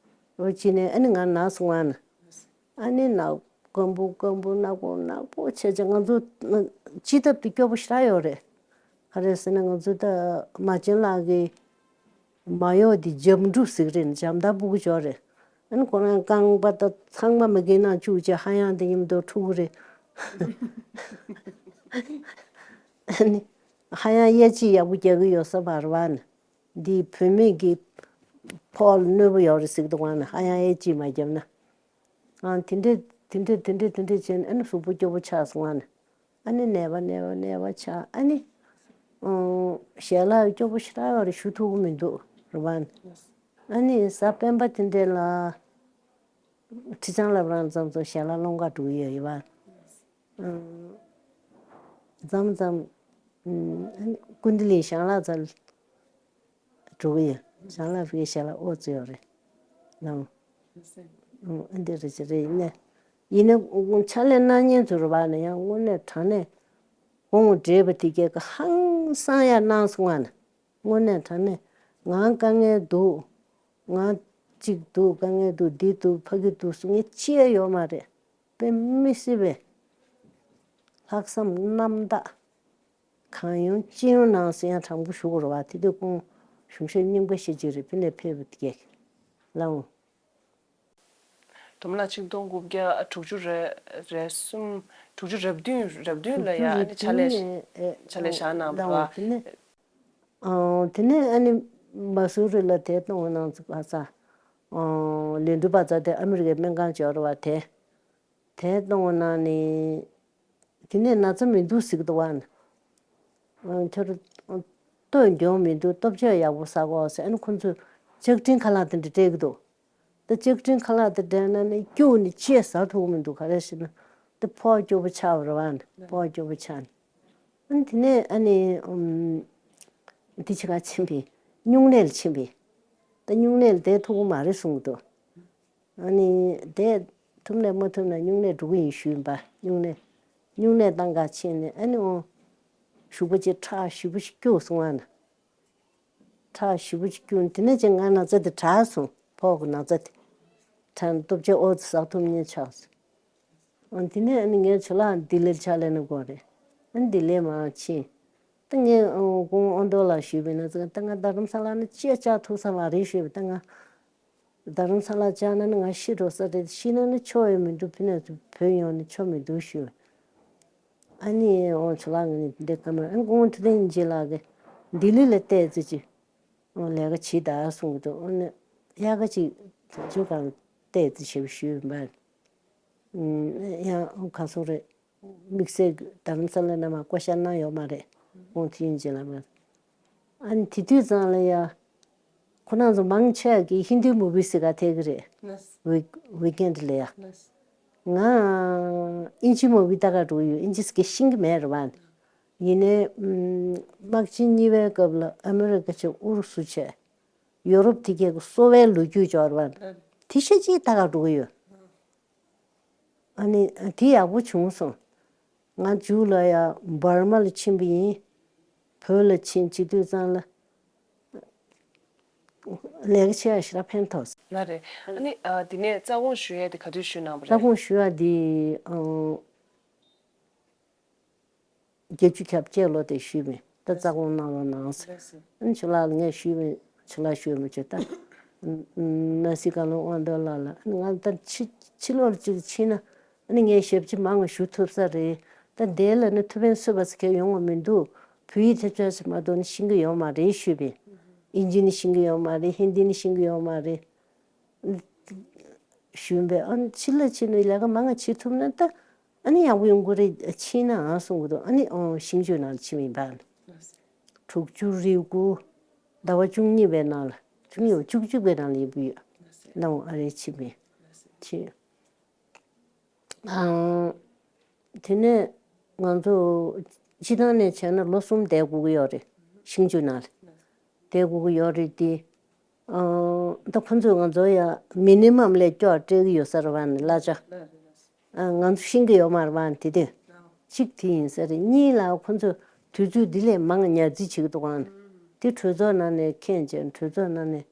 ལོ་གཅིག་ནས་ཨ་ནི་ང་ན་སོང་ང་ན། ཨ་ནི་ནག་སྐམ་པོ་སྐམ་པོ་ནག་པོ་ནག་པོ་བྱས་བྱས། ང་ཚོ་སྤྱི་ཐབ་དེ་སྐྱོ་པོ་ཞེ་དྲག་ཡོད་རེད། ག་རེ་ཟེར་ན་ང་ཚོ་ད་མ་བྱན་ལགས་ཀྱི་མ་གཡོག་དེ་འཇམ་འབྲུག་ཟེར་གི་རེད། འཇམ་ཐང་སྤུ་གུ་ཅོག་རེད། ཨ་ནི་ཁོ་རང་རྐང་པ་ད་ཚང་མ་མ་གིན་ནང་བཅུག་བྱས་ཧ་ཡང་དེ་མཉམ་དུ་འཁྲུག་གི་རེད། ཨ་ནི་ཧ་ཡང་གཡས་གཅིག་ཡག་པོ་རྒྱག་གི་ཡོད་ས་མ་རེད་བ། ནི་འདི་བུད་མེད་ཀྱི་ཕོགས་ལ་གནོད་པ་ཡོད་རེད་ཟེར་གི་འདུག་བ། ནི་ཧ་ཡང་གཡས་གཅིག་མ་བརྒྱབ་ན། ཨང་དེ་འདྲས་དེ་འདྲས་དེ་འདྲས་དེ་འདྲས་བྱས་ནས་ཨ་ནི་གཟུགས་པོ་སྐྱོ་པོ་ཆགས་སོང་ང་ནི། ཨ་ནི་ནད་པ་ནད་པ་ནད་པ་ཆགས། ཨ་ནི་ཨང་ཞལ་ལག་སྐྱོ་པོ་ཞེ་དྲག་ཡོད་རེད། ཞུ་ཐུབ་ཀྱི་མི་འདུག་རེད་བ། ནི་ཨ་ནི་གཟའ་སྤེན་པ་དེ་འདྲས་ལ་ཁྲི་བྱང་བླ་བྲང་མཚམས་སུ་ཞལ་ལག་སློང་ག་འགྲོ་གི་ཡོད་ཡོད་བ། ཨང་མཚམས་མཚམས་ཨ་ནི་ཀུན་བདེ་གླིང་ཞལ་ལག་ཚར། འགྲོ་གི་ཡོད། བྱང་ལ་ཕ་གི་ཞལ་ལག་ཨོ་ཙི་ཡོད་རེད། ལའོ། ཨོ་ཨ་འདི་རེད་ཅི་རེད། ཡིན་ནས་ཡིན་ནས་ཕྱག་ལས་གནང་མཁན་ཚོ་རུ་བ་ནས་ཡང་དངོས་གནས་དྲང་གནས་དགོངས་འགྲེལ་པ་དེ་གས་ཀྱི་ཧང་སང་ཡ་གནང་སོང་བ་ནས། དངོས་གནས་དྲང་གནས་ང་དཀའ་ངལ་འདུག་ང་གཅིག་འདུག་དཀའ་ངལ་འདུག་འདི་འདུག་ཕ་གི་འདུག་གསུང་མཁན་ཅི་ཡ་ཡོད་མ་རེད། དཔེ་མི་སྲིད་པའི་ལྷག་བསམ་རྣམ་དག་གང་ཡོང་ཅི་ཡོང་གནང་ཟེར་ཡང་དྲང་པོ་ཞུ་དགོས་རེད་བ། དེ་དུས་ཁོང་གཞུང་ཞབས་རྙིང་པ་ཞིག་ཅིག་རེད། ཕི་ནས་ཕེབས་པ་དེ་གས་ལའོ། སྒྲོལ་མ་ལགས་ཆིག་སྟོང་དགུ་བརྒྱ་དྲུག་ཅུ་རེ་རེ་གསུམ་དྲུག་ཅུ་རེ་བདུན་རེ་བདུན་ལ་ཡ་ཨ་ནི་ཕྱག་ལས་ཕྱག་ལས་བཞག་གནང་བ་རེད་བ། དེ་ནས་ཨ་དེ་ནས་ཨ་ནི་མ་སུ་རི་ལ་དེ་གཏོང་གནང་ཚུགས་པ་ས། ལས་འགྲུབ་པ་ཚ་དེ་ཨ་མི་རི་ཀའི་སྨན་ཁང་འབྱོར་བ་དེ། དེ་གཏོང་གནང་ནས། དེ་ནས་ན་ཚ་མི་འདུག་ཟེར་གི་འདུག་བ། ཨ་ཁྱོད་ལྟོས་འགྱོང་མི་འདུག་ལྟོ་ཆས་ཡག་པོ་ཟ་དགོས་ཟེར། ཨ་ནི་ཁོ་ཚོས་ལྕགས་ཀྲིན་ཁ་ལག་དེ་འདྲ་སྤྲད་གི་འདུག་ད་ལྕགས་ཀྲིན་ཁ་ལག་དེ་སྤྲད་ན་ནི་སྐྱུག་ནས་ཅི་ཟ་ཐུབ་ཀྱི་མི་འདུག་ག་རེ་ཟེར་ན་དེ་ཕོགས་སྐྱོ་པོ་ཆགས་པ་རེད་བ། ཕོགས་སྐྱོ་པོ་ཆགས་ནས། ཨ་ནི་དེ་ནས་ཨ་ནི་ཨུམ། དེ་ཕྱི་ཁ་ཕྱིན་པས། སྨྱུང་གནས་ལ་ཕྱིན་པས། ད་སྨྱུང་གནས་ལ་བསྡད་ཐུབ་ཀྱི་མ་རེད་གསུངས་འདུག་ཨ་ནི་བསྡད་ཐུབ་ནས་མ་ཐུབ་ན་སྨྱུང་གནས་འགྲོ་གི་ཡིན་ཞུས་པ། སྨྱུང་གནས་སྨྱུང་གནས་བཏང་ག་ཕྱིན་ནས་ཨ་ནི་འོ་ཞུགས་པ་ཅིག་ཁྲག་ཞེ་པོ་ཞིག་སྐྱུག་སོང་ང་ན། ཁྲག་ཞེ་པོ་ཅིག་སྐྱུག་ནས་དེ་ནས་ཅིག་ང་ན་ཚ་དེ་དྲག་སོང་། ཕོག་གི་ན་ཚ་དེ། ཁྲག་ལྟོ་ཆས་ཨོ་ཙི་ཟ་ཐུབ་མཁན་ཆགས་སོང་། ཨ་དེ་ནས་ཨ་ནི་ངའི་ཇོ་ལགས་ལྡི་ལིར་ཕྱག་ལས་གནང་གི་ཡོད་རེད། ཨ་ནི་ལྡི་ལི་མར་ཕྱིན། ད་ངས་ཨ་ཁོང་ཨ་མདོ་ལ་ཞུས་པ་ཡིན་ན་ད་ང་རྡ་རམ་ས་ལ་ནས་ཅི་ཡང་བཅར་ཐུབ་ས་མ་རེད་ཞུས་པ། ད་ང་རྡ་རམ་ས་ལ་བཅར་ན་ནི་ང་ཤི་འགྲོ་ས་རེད། ཤི་ན་ནི་ཆོ་ཡང་མི་འདུག་ཕི་ནས་བུད་ཡོང་ནི་ཆོ་མི་འདུག་ཞུས་པ། ཨ་ནི་ཨོ་ཇོ་ལགས་ང་ནི་འདི་འདྲ་བཀའ་མོལ། ཨ་ཁོང་དེ་རིང་རྗེས་ལགས་ཀྱིས་ལྡི་ལི་ལ་བལྟས་ཙི་ཅི། ལས་ཀ་བྱེད་ད་གསུང་གི་འདུག་ཨ་ནི་དབྱར་ཁ་ཅིག་དུས་ཚོད་གང་བལྟས་ཙི་ཞེས་ཞུས་པ། ཡང་ག་སོང་རེད། དམིགས་བསལ་རྡ་རམ་ས་ལ་ནས་མར་བསྐོ་བཞག་གནང་ཡོད་མ་རེད། ཁོང་དུས་ཡུན་རྗེས་ལ་མར། ཨ་ནི་དེ་དུས་ཙང་ལ་ཡ། ཁོ་རང་ཚོ་མང་ཆེ་བ་གིས་ཧིན་དུའི་མུ་ཝི་ཟེར་ག་ཐད་ཀྱི་རེད། ཝིག་ཝིག་ཨེན་ཌི་ལ་ཡ། ང་ཨིན་ཇི་མུ་ཝི་ལྟ་ག་འགྲོ་གི་ཡོད། ཨིན་ཇི་ཟེར་གི་ཤེས་ཀྱི་མེད་རེད་བ། ཡིན་ནའི་ཨམ། དམག་ཆེན་གཉིས་པའི་སྐབས་ལ་ཨ་མི་རི་ཀ་བྱས་ཨུ་རུ་སུ་བྱས། ཡོ་རོབ་དེ་གས་ཀྱི་གསོ་བའི་ལོ་རྒྱུས་འབྱོར་བ། དེ་ཤེས་ཅིག་ལྟ་ག་འགྲོ་གི་ཡོད། ཨ་ནི་དེ་ཡག་པོ་བྱུང་སོང་། ང་མཇུག་ལ་ཡ་འབར་མ་ལ་ཕྱིན་པ་ཡིན། བོད་ལ་ཕྱིན་བྱེད་དུས་ཙང་ལ་ལས་ཀ་བྱེད་ཡ་ཞེ་དྲག་ཕན་ཐོགས། ལགས་རེད། ཨ་ནི་ཨ་དེ་ནས་རྩ་དགོངས་ཞུ་ཡས་དེ་ག་དུས་ཞུས་གནང་བ་རེད། རྩ་དགོངས་ཞུ་ཡ་དེ་ཨང་། བརྒྱད་ཅུ་གྱ་བརྒྱད་ལོ་དེ་ཞུས་པས། ད་རྩ་དགོངས་གནང་རོགས་གནང་ཟེར། ཨ་ནི་ཆུ་ལགས་ལ་ངས་ཞུས་མི་ཆུ་ལགས་ཞུས་མི་བྱེད་ད། ན་སི་བཀའ་བློན་དབང་འདུས་ལགས་ལ་ཨ་ནི་ང་ད་ཕྱི་ཕྱི་ལོགས་ཅིག་ཕྱིན་ན་ཨ་ནི་ངས་ཞབས་ཕྱི་མང་བ་ཞུ་ཐུབ་ས་རེད། ད་འདི་ལ་ནི་ཐུགས་ཕན་གསོས་པ་ཟེར་མཁན་ཡོང་བ་མི་འདུག་བོད་ཡིག་ཐེབས་རྩ་ཞིག་མ་གཏོགས་ནི་ཤེས་ཀྱི་ཡོད་མ་རེད་ཞུས་པས། ཨིན་ཇི་ནི་ཤེས་ཀྱི་ཡོད་མ་རེད། ཧིན་དི་ནི་ཤེས་ཀྱི་ཡོད་མ་རེད། ཞུས་པས་ཨ་ནི་ཕྱི་ལ་ཕྱིན་ནས་ལས་ཀ་མང་ང་བྱེད་ཐུབ་ན་ད་ཨ་ནི་ཡག་པོ་ཡོང་གི་རེད། ཕྱིན་ན་ཨང་གསུང་གི་འདུག་ཨ་ནི་ཨང་ཤིང་ཆུ་ནང་ལ་ཕྱིན་མིན་པ། དྲུག་ཅུ་རེ་དགུ་ཟླ་བ་བཅུ་གཉིས་པའི་ནང་ལ་བཅུ་གཉིས་པ་བཅུ་གཅིག་པའི་ནང་ལ་ཡིན་པ་ཡོད། ལའང་ཨ་རེ་ཕྱིན་པས་ཕྱིན། ཨང་། དེ་ནས་ང་ཚོ་སྤྱི་བཏང་ནས་བྱས་ན་ལོ་གསུམ་བསྡད་དགོས་ཀྱི་ཡོད་རེད། ཤིང་ཆུ་ནང་ལ་བསྡད་དགོས་ཀྱི་ཡོད་རེད་དེ། ཨང་། ད་ཁོ་ཚོས་ང་ཚོ་ཡ་མི་ནི་མམ་ལས་སྐྱོ་བ་སྤྲད་ཀྱི་ཡོད་ས་རེད་བ་ནི་གླ་ཆ། ཨ་ང་ཚོ་ཤེས་ཀྱི་ཡོད་མ་རེད་བ་ནི་དེ་དུས། གཅིག་དེ་ཡིན་ས་རེད། གཉིས་ལ་ཁོ་ཚོས་དུས་ཚོད་འདི་ལས་མང་ཉར་རྩིས་བྱེད་ཀྱི་འདུག་ཨང་། དེ་གྲོས་ཚོགས་ནང་ནས་མཁྱེན་བྱས་གྲོས་ཚོགས་ནང་ནས།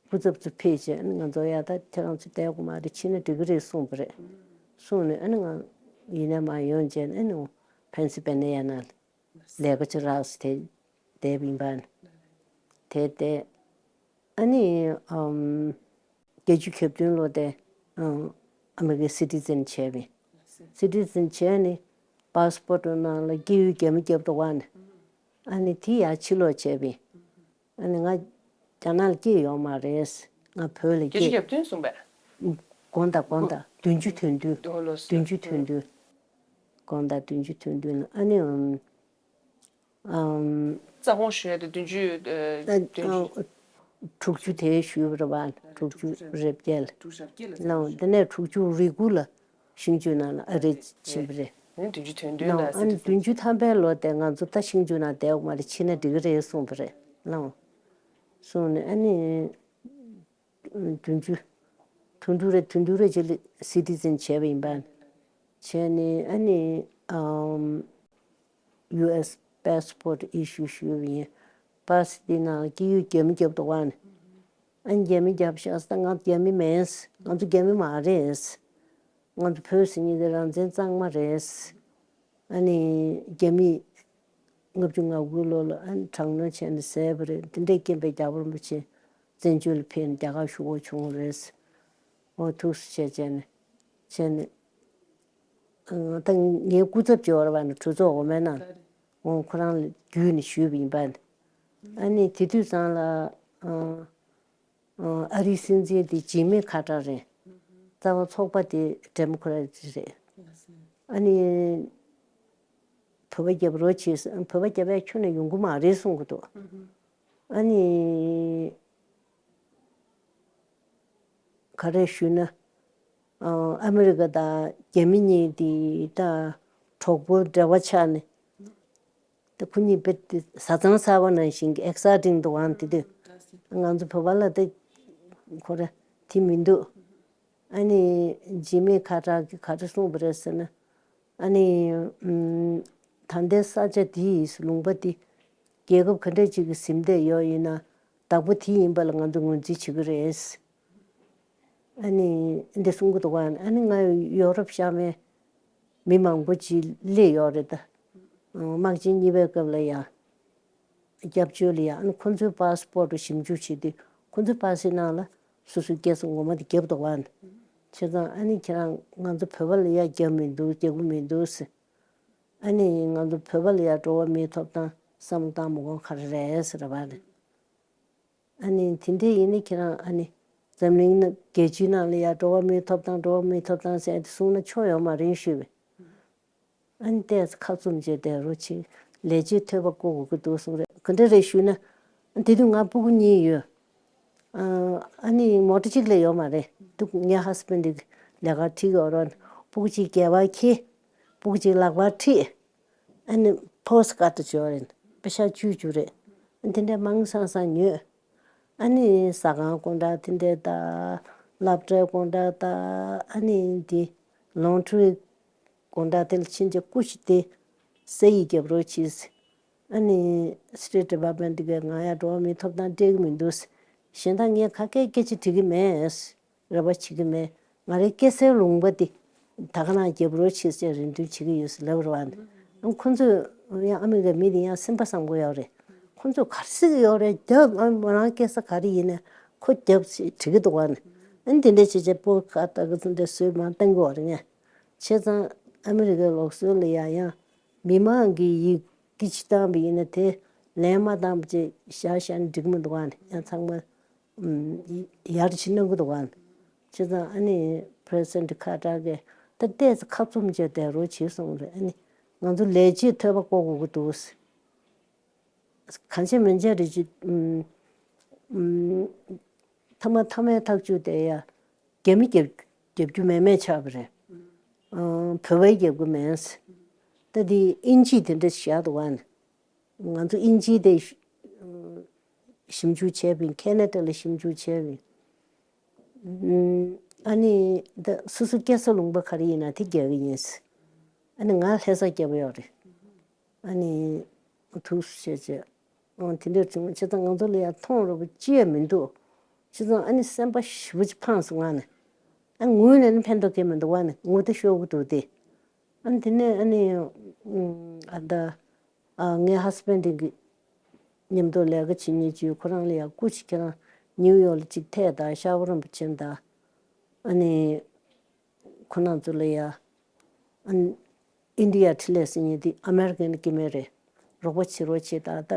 སྐུ་ཚབ་ཚོ་ཕེབས་བྱས་ང་ཚོ་ཡ་ད་ཁྱེད་རང་ཚོ་བསྡད་དགོས་མ་རེད། ཕྱིན་ན་འགྲིག་གི་རེད་གསུངས་པ་རེད། གསུངས་ནས་ཨ་ནི་ང་ཡིན་ན་མ་ཡོང་བྱས་ཨ་ནི་ཕན་སི་པེ་ནེ་ཡ་ན་ལས་ཀ་ཅིག་རག་སོང་། དེ་བསྡད་པ་ཡིན་པ་ནི། དེ་དེ་ཨ་ནི་ཨམ་བརྒྱད་ཅུ་གྱ་བདུན་ལོ་དེ་ཨམ་ཨ་མི་རི་ཀའི་སི་ཊི་ཛན་བྱས་པ་ཡིན། སི་ཊི་ཛན་བྱས་ནས་པཱ་སི་པོ་ཊི་ནང་ལ་སྐྱེས་ཡུལ་རྒྱ་མི་རྒྱབ་འདུག་བ་ནི། ཨ་ནི་དེ་ཡར་ཕྱིར་ལོག་བྱས་པ་ཡིན། ཨ་ནི་ང་རྒྱ་ནག་ལ་སྐྱེས་ཡོད་མ་རེད། ང་བོད་ལ་བརྒྱད་ཅུ་སྐྱེས། གྱ་བདུན་གསུངས་པས། དགོངས་དག་དགོངས་དག་བདུན་ཅུ་དོན་བདུན། ཨོ་ལོ་སོ། བདུན་ཅུ་དོན་བདུན། དགོངས་དག་བདུན་ཅུ་དོན་བདུན་ལ་ཨ་ནི་ཨམ། ཨམ། རྩ་དགོངས་ཞུ་ཡ་དེ་བདུན་ཅུ་ཨ་དོན་བདུན། དྲུག་ཅུ་དེ་ཞུས་པ་རེད་བ། དྲུག་ཅུ་རེ་བརྒྱད་ལ། ལའང་དེ་ནས་དྲུག་ཅུ་རེ་དགུ་ལ། ཤིང་ཆུ་ནང་ལ་ཨ་རེ་ཕྱིན་པ་རེད། ཨ་ནི་བདུན་ཅུ་དོན་བདུན་ལ་ཨ་ནི་བདུན་ཅུ་ཐམ་པའི་ལོ་དེ་ང་ཚོ་ད་ཤིང་ཆུ་ནང་བསྡད་དགོས་མ་རེད། ཕྱིན་ན་འགྲིག་གི་རེད་གསུངས་པ་རེད། ལའང་། གསུངས་ནས་ཨ་ནི་བདུན་ཅུ་དོན་དྲུག་རེ་དོན་དྲུག་རེ་ཅིག་ལ་སི་ཊི་ཛན་བྱས་པ་ཡིན་པ། བྱས་ནས་ཨ་ནི་ཨམ། ཡུ་ཨེས་པཱ་སི་པོ་ཊི་ཨི་ཤུ་ཞུས་པ་ཡིན། པཱ་སི་ཊི་ནང་ལ་སྐྱེས་ཡུལ་རྒྱ་མི་རྒྱབ་འདུག་བ་ནི། ཨ་ནི་རྒྱ་མི་རྒྱབ་ཤག་ཟེར། ང་རྒྱ་མི་མིན། ང་ཚོ་རྒྱ་མི་མ་རེད། ང་ཚོ་བོད་ཟེར་མཁན་དེ་རང་བཙན་གཙང་མ་རེད། ཨ་ནི་རྒྱ་མིས་ལྔ་བཅུ་ང་དགུ་ལོ་ལ་ཨ་ནི་དྲག་གནོན་བྱས་ནས་བཟས་པ་རེད། དེ་འདྲའི་རྐྱེན་པས་རྒྱལ་བ་རིན་པོ་ཆེ་བཙན་བྱོལ་ལ་ཕེབས་ནས་རྒྱ་གར་བཞུགས་དགོས་བྱུང་བ་རེད། འོ་ཐུགས་སུ་ཆེ་བྱས་ནས་བྱས་ནས། ཨ་ད་ངའི་སྐུ་ཚབ་ཅིག་ཡོད་རེད་བ་ནི་གྲོས་ཚོགས་འོག་མའི་ནང་། འོ་ཁོ་རང་ལ་བརྒྱུད་ནས་ཞུས་པ་ཡིན་པ་ནི། ཨ་ནི་དེ་དུས་ཙང་ལ་ཨ་ཨ་ཨ་རིའི་སྲིད་འཛིན་དེ་ཇི་མི་ཁ་ཏར་རེད། རྩ་བ་ཚོགས་པ་དེ་ཌེ་མོ་ཀ་རེ་ཊི་རེད། ཨ་ནི་བོད་པ་རྒྱབ་རོགས་བྱེད་ཟེར། བོད་པ་རྒྱབ་ཡ་ཁྱོན་ནས་ཡོང་གི་མ་རེད་གསུང་གི་འདུག་ཨ་ནི་ག་རེ་ཞུས་ན། ཨ་ཨ་མི་རི་ཀ་དང་རྒྱ་མི་གཉིས་དེ་ད་གྲོགས་པོ་འབྲེལ་བ་ཆགས་ནས། ད་ཁོ་གཉིས་དཔེ་དེ་བཟའ་ཚང་གསར་པ་ནང་བཞིན་གྱི་ཨེག་སའི་ཊིང་འདུག་ཨང་། དེ་དུས་ང་ཚོ་བོད་པ་ལ་དེ་ཁོ་ར་དེ་མི་འདུག་ཨ་ནི་ཇི་མི་ཁ་ཏར་གྱིས་ག་རེ་གསུངས་པ་རེད་ཟེར་ན། ཨ་ནི་ཨམ། ད་ལྟའི་ས་ཆ་དེའི་ལུང་པ་དེ་རྒྱལ་ཁབ་ག་འདྲ་ཅིག་གིས་ཟིན་བསྡད་ཡོད་ཡིན་ན་བདག་པོ་དེ་ཡིན་པ་ལ་ང་ཚོ་ངོས་འཛིན་བྱེད་ཀྱི་རེད། ཨ་ནི་འདི་གསུང་གི་འདུག་ག་ཨ་ནི་ང་ཡོ་རོབ་ཤར་མའི་མི་མང་པོ་ཅིག་སླེབས་ཡོད་རེད་ད། དམག་ཆེན་གཉིས་པའི་སྐབས་ལ་ཡང་སྐྱབས་བཅོལ་ལ་ཡང་ཨ་ནི་ཁོ་ཚོའི་པཱ་སི་པོ་ཊི་ཞིབ་འཇུག་བྱེད་དུས་ཁོ་ཚོའི་པཱ་སི་ནང་ལ་སོ་སོའི་སྐྱེས་ས་ངོ་མ་དེ་བརྒྱབ་འདུག་ག་བྱས་ཙང་ཨ་ནི་ཁྱེད་རང་ང་ཚོ་བོད་པ་ལ་ཡང་བརྒྱབ་མི་འདུག་རྒྱག་གི་མི་འདུག་ཟེར། ཨ་ནི་ང་ཚོ་བོད་པ་ལ་ཡང་འགྲོ་བ་མིའི་ཐོབ་ཐང་བསམ་བློ་བཏང་མི་དགོས་ག་རེ་རེད་ཟེར་བ་རེད། ཨ་ནི་དེ་འདྲ་ཡིན་ན་ཁྱེད་རང་ཨ་ནི་འཛམ་གླིང་ན་རྒྱལ་སྤྱིའི་ནང་ལ་ཡ་འགྲོ་བ་མིའི་ཐོབ་ཐང་འགྲོ་བ་མིའི་ཐོབ་ཐང་ཟེར་ཏེ་གསུངས་ན་ཆོ་ཡོད་མ་རེད་ཞུས་པས། ཨ་ནི་ཏོག་ཙམ་ཁ་བཙུམ་བྱས་བསྡད་རོགས་བྱེད། ལས་བྱེད་ཐོས་པ་ཀོ་གོ་གི་འདུག་གསུངས་རེད། ག་འདྲ་རེད་ཞུས་ན། དེ་དུས་ང་སྤུ་གུ་གཉིས་ཡོད། ཨ་ཨ་ནི་མོ་ཊ་གཅིག་ལས་ཡོད་མ་རེད་འདུག་ངའི་ཧ་སི་བྷེན་ཌི་གི་ལས་ཀ་ཁྲིད་ཀྱི་ཡོད་རེད། སྤུ་གུ་གཅིག་སྐེད་པར་འཁྱེར། སྤུ་གུ་གཅིག་ལག་པར་ཁྲིད། ཨ་ནི་ཕོ་སི་ཀར་ཊི་ཅིག་ཡོད་རེད། པེ་ཤག་བཅུ་བཅུ་རེད། དེ་འདྲ་མང་སང་སང་ཉོས། ཨ་ནི་ཟ་ཁང་དགོང་དག་དེ་འདྲ་དང་། སློབ་གྲྭའི་དགོང་དག་དང་། ཨ་ནི་འདི་ལོན་ཌི་རི་དགོང་དག་དེ་ལ་ཕྱིན་ཆད་སྐུ་ཞིག་དེ་ས་ཡིག་རྒྱབ་རོགས་གྱིས། ཨ་ནི་སི་ཊེ་ཊི་ཌི་པཱར་ཊི་མེན་ཊི་གིས་ང་ཡ་འགྲོ་བ་མིའི་ཐོབ་ཐང་སྤྲད་ཀྱི་མི་འདུག་གཞན་དག་ངས་ག་གེ་སྐད་ཆ་དྲི་གི་མེད། རེ་བ་བྱེད་ཀྱི་མེད། ང་རའི་སྐྱེ་སའི་ལུང་པ་འདི་ད་ག་ནང་རྒྱབ་རོགས་བྱེད་ཟེར་རེ་འདུན་བྱེད་ཀྱི་ཡོད་ཟེར་ལབ་རེད་བ། ཨ་ཁོ་ཚོས་ཡང་ཨ་མི་རི་ཀའི་མི་དེ་ཡང་སེམས་པ་བཟང་པོ་ཡོད་རེད། ཁོ་ཚོས་ག་རེ་ཟེར་གྱི་ཡོད་རེད། རྒྱབ། ཨ་མོ་རང་སྐྱེ་ས་ག་རེ་ཡིན་ནའི་ཁོ་རྒྱབ་ཟེར་བྲིས་ཀྱི་འདུག་ག་ནི། ཨ་ནི་དེ་འདྲ་བྱས་བྱས་པོ་ཁ་ཏ་གི་ཚོ་འདྲ་བཟོས་མ་བཏང་གི་ཡོད་རེད་ངས། བྱས་ཙང་ཨ་མི་རི་ཀའི་ལུགས་སྲོལ་ལ་ཡང་ཡང་མི་མང་གིས་ཡི་གེ་ཅིག་བཏང་བ་ཡིན་ན་དེ་ལན་མ་བཏང་བ་བྱས་བཞག་བཞག་ནས་འགྲིག་གི་མི་འདུག་ག་ནི། ཡང་ཚང་མ་ཡར་ཕྱིན་གནང་གི་འདུག་ག། བྱས་ཙང་ཨ་ནི་པི་རེ་སི་ཌེན་ཊི་ཁ་ཏར་གིས་ད་ལྟས་ཙམ་ཁ་བཙུམ་བྱས་བསྡད་རོགས་བྱས་གསུངས་རེད། ཨ་ནི་ང་ཚོ་ལས་བྱེད་ཐོད་པ་བཀོག་དགོས་ཀྱི་འདུག། གང་བྱས་མི་བྱས་རེད་ཅེས། ཨུམ། ཨུམ། ཐ་མ་ཐ་མའི་ཐག་གཅོད་དེ་ཡ་རྒྱབ་མི་རྒྱབ་རྒྱབ་རྒྱུ་མེད་མེད་ཆགས་པ་རེད། ཨང་། བོད་པའི་རྒྱབ་ཀྱི་མེད། ད་དེ་དབྱིན་ཇིས་དེ་འདྲ་བཞག་འདུག་ག། ང་ཚོ་དབྱིན་ཇིའི་དེ་ཞིབ་འཇུག་བྱས་པ་ཡིན། ཁེ་ན་ཌ་ལ་ཞིབ་འཇུག་བྱས་པ་ཡིན། ཨ་ནི་ད་སོ་སོ་སྐྱེ་ས་ལུང་པ་ག་རེ་ཡིན་ན་དེ་རྒྱག་གི་ཡིན། ཨ་ནི་ང་ལྷ་སར་སྐྱེས་པ་ཡོད་རེད། ཨ་ནི་ཐུགས་སུ་ཆེ་ཆེ། ཨང་། དེ་འདྲ་བྱུང་བྱས་ཙང་ང་ཚོ་ལ་ཡང་མཐོང་རོགས་པ་ཅི་ཡང་མི་འདུག། བྱས་ཙང་ཨ་ནི་སེམས་པ་ཞེ་པོ་ཅིག་ཕངས་སོང་ང་ནི། ཨ་ངུས་ནས་ནི་ཕན་ཐོགས་གང་ཡང་མི་འདུག་བ་ནི། ངུ་ད་ཤོར་གི་འདུག་སྟེ། ཨ་ནི་དེ་ནས་ཨ་ནི་ཨ་ད་ཨ་ངའི་ཧ་སི་བྷེན་ཌི་གི་མཉམ་དུ་ལས་ཀ་བྱེད་མཁན་ཅིག་ཡོད། ཁོ་རང་ལ་ཡང་སྐུ་མཁྱེན། ཁྱེད་རང་ནིའུ་ཡོག་ལ་ཅིག་ཐད་དང་། ཤར་པ་རིན་པོ་ཆེ་དང་། ཨ་ནི་ཁོ་རང་ཚོ་ལ་ཡ། ཨ་ནི་ཨིན་ཌི་ཡ་འཕྲིན་ལས་ཟེར་མཁན་དེ་ཨ་མེ་རི་ཀན་གྱི་མི་རེད། རོགས་པ་བྱེད་རོགས་བྱེད་དང་། ད་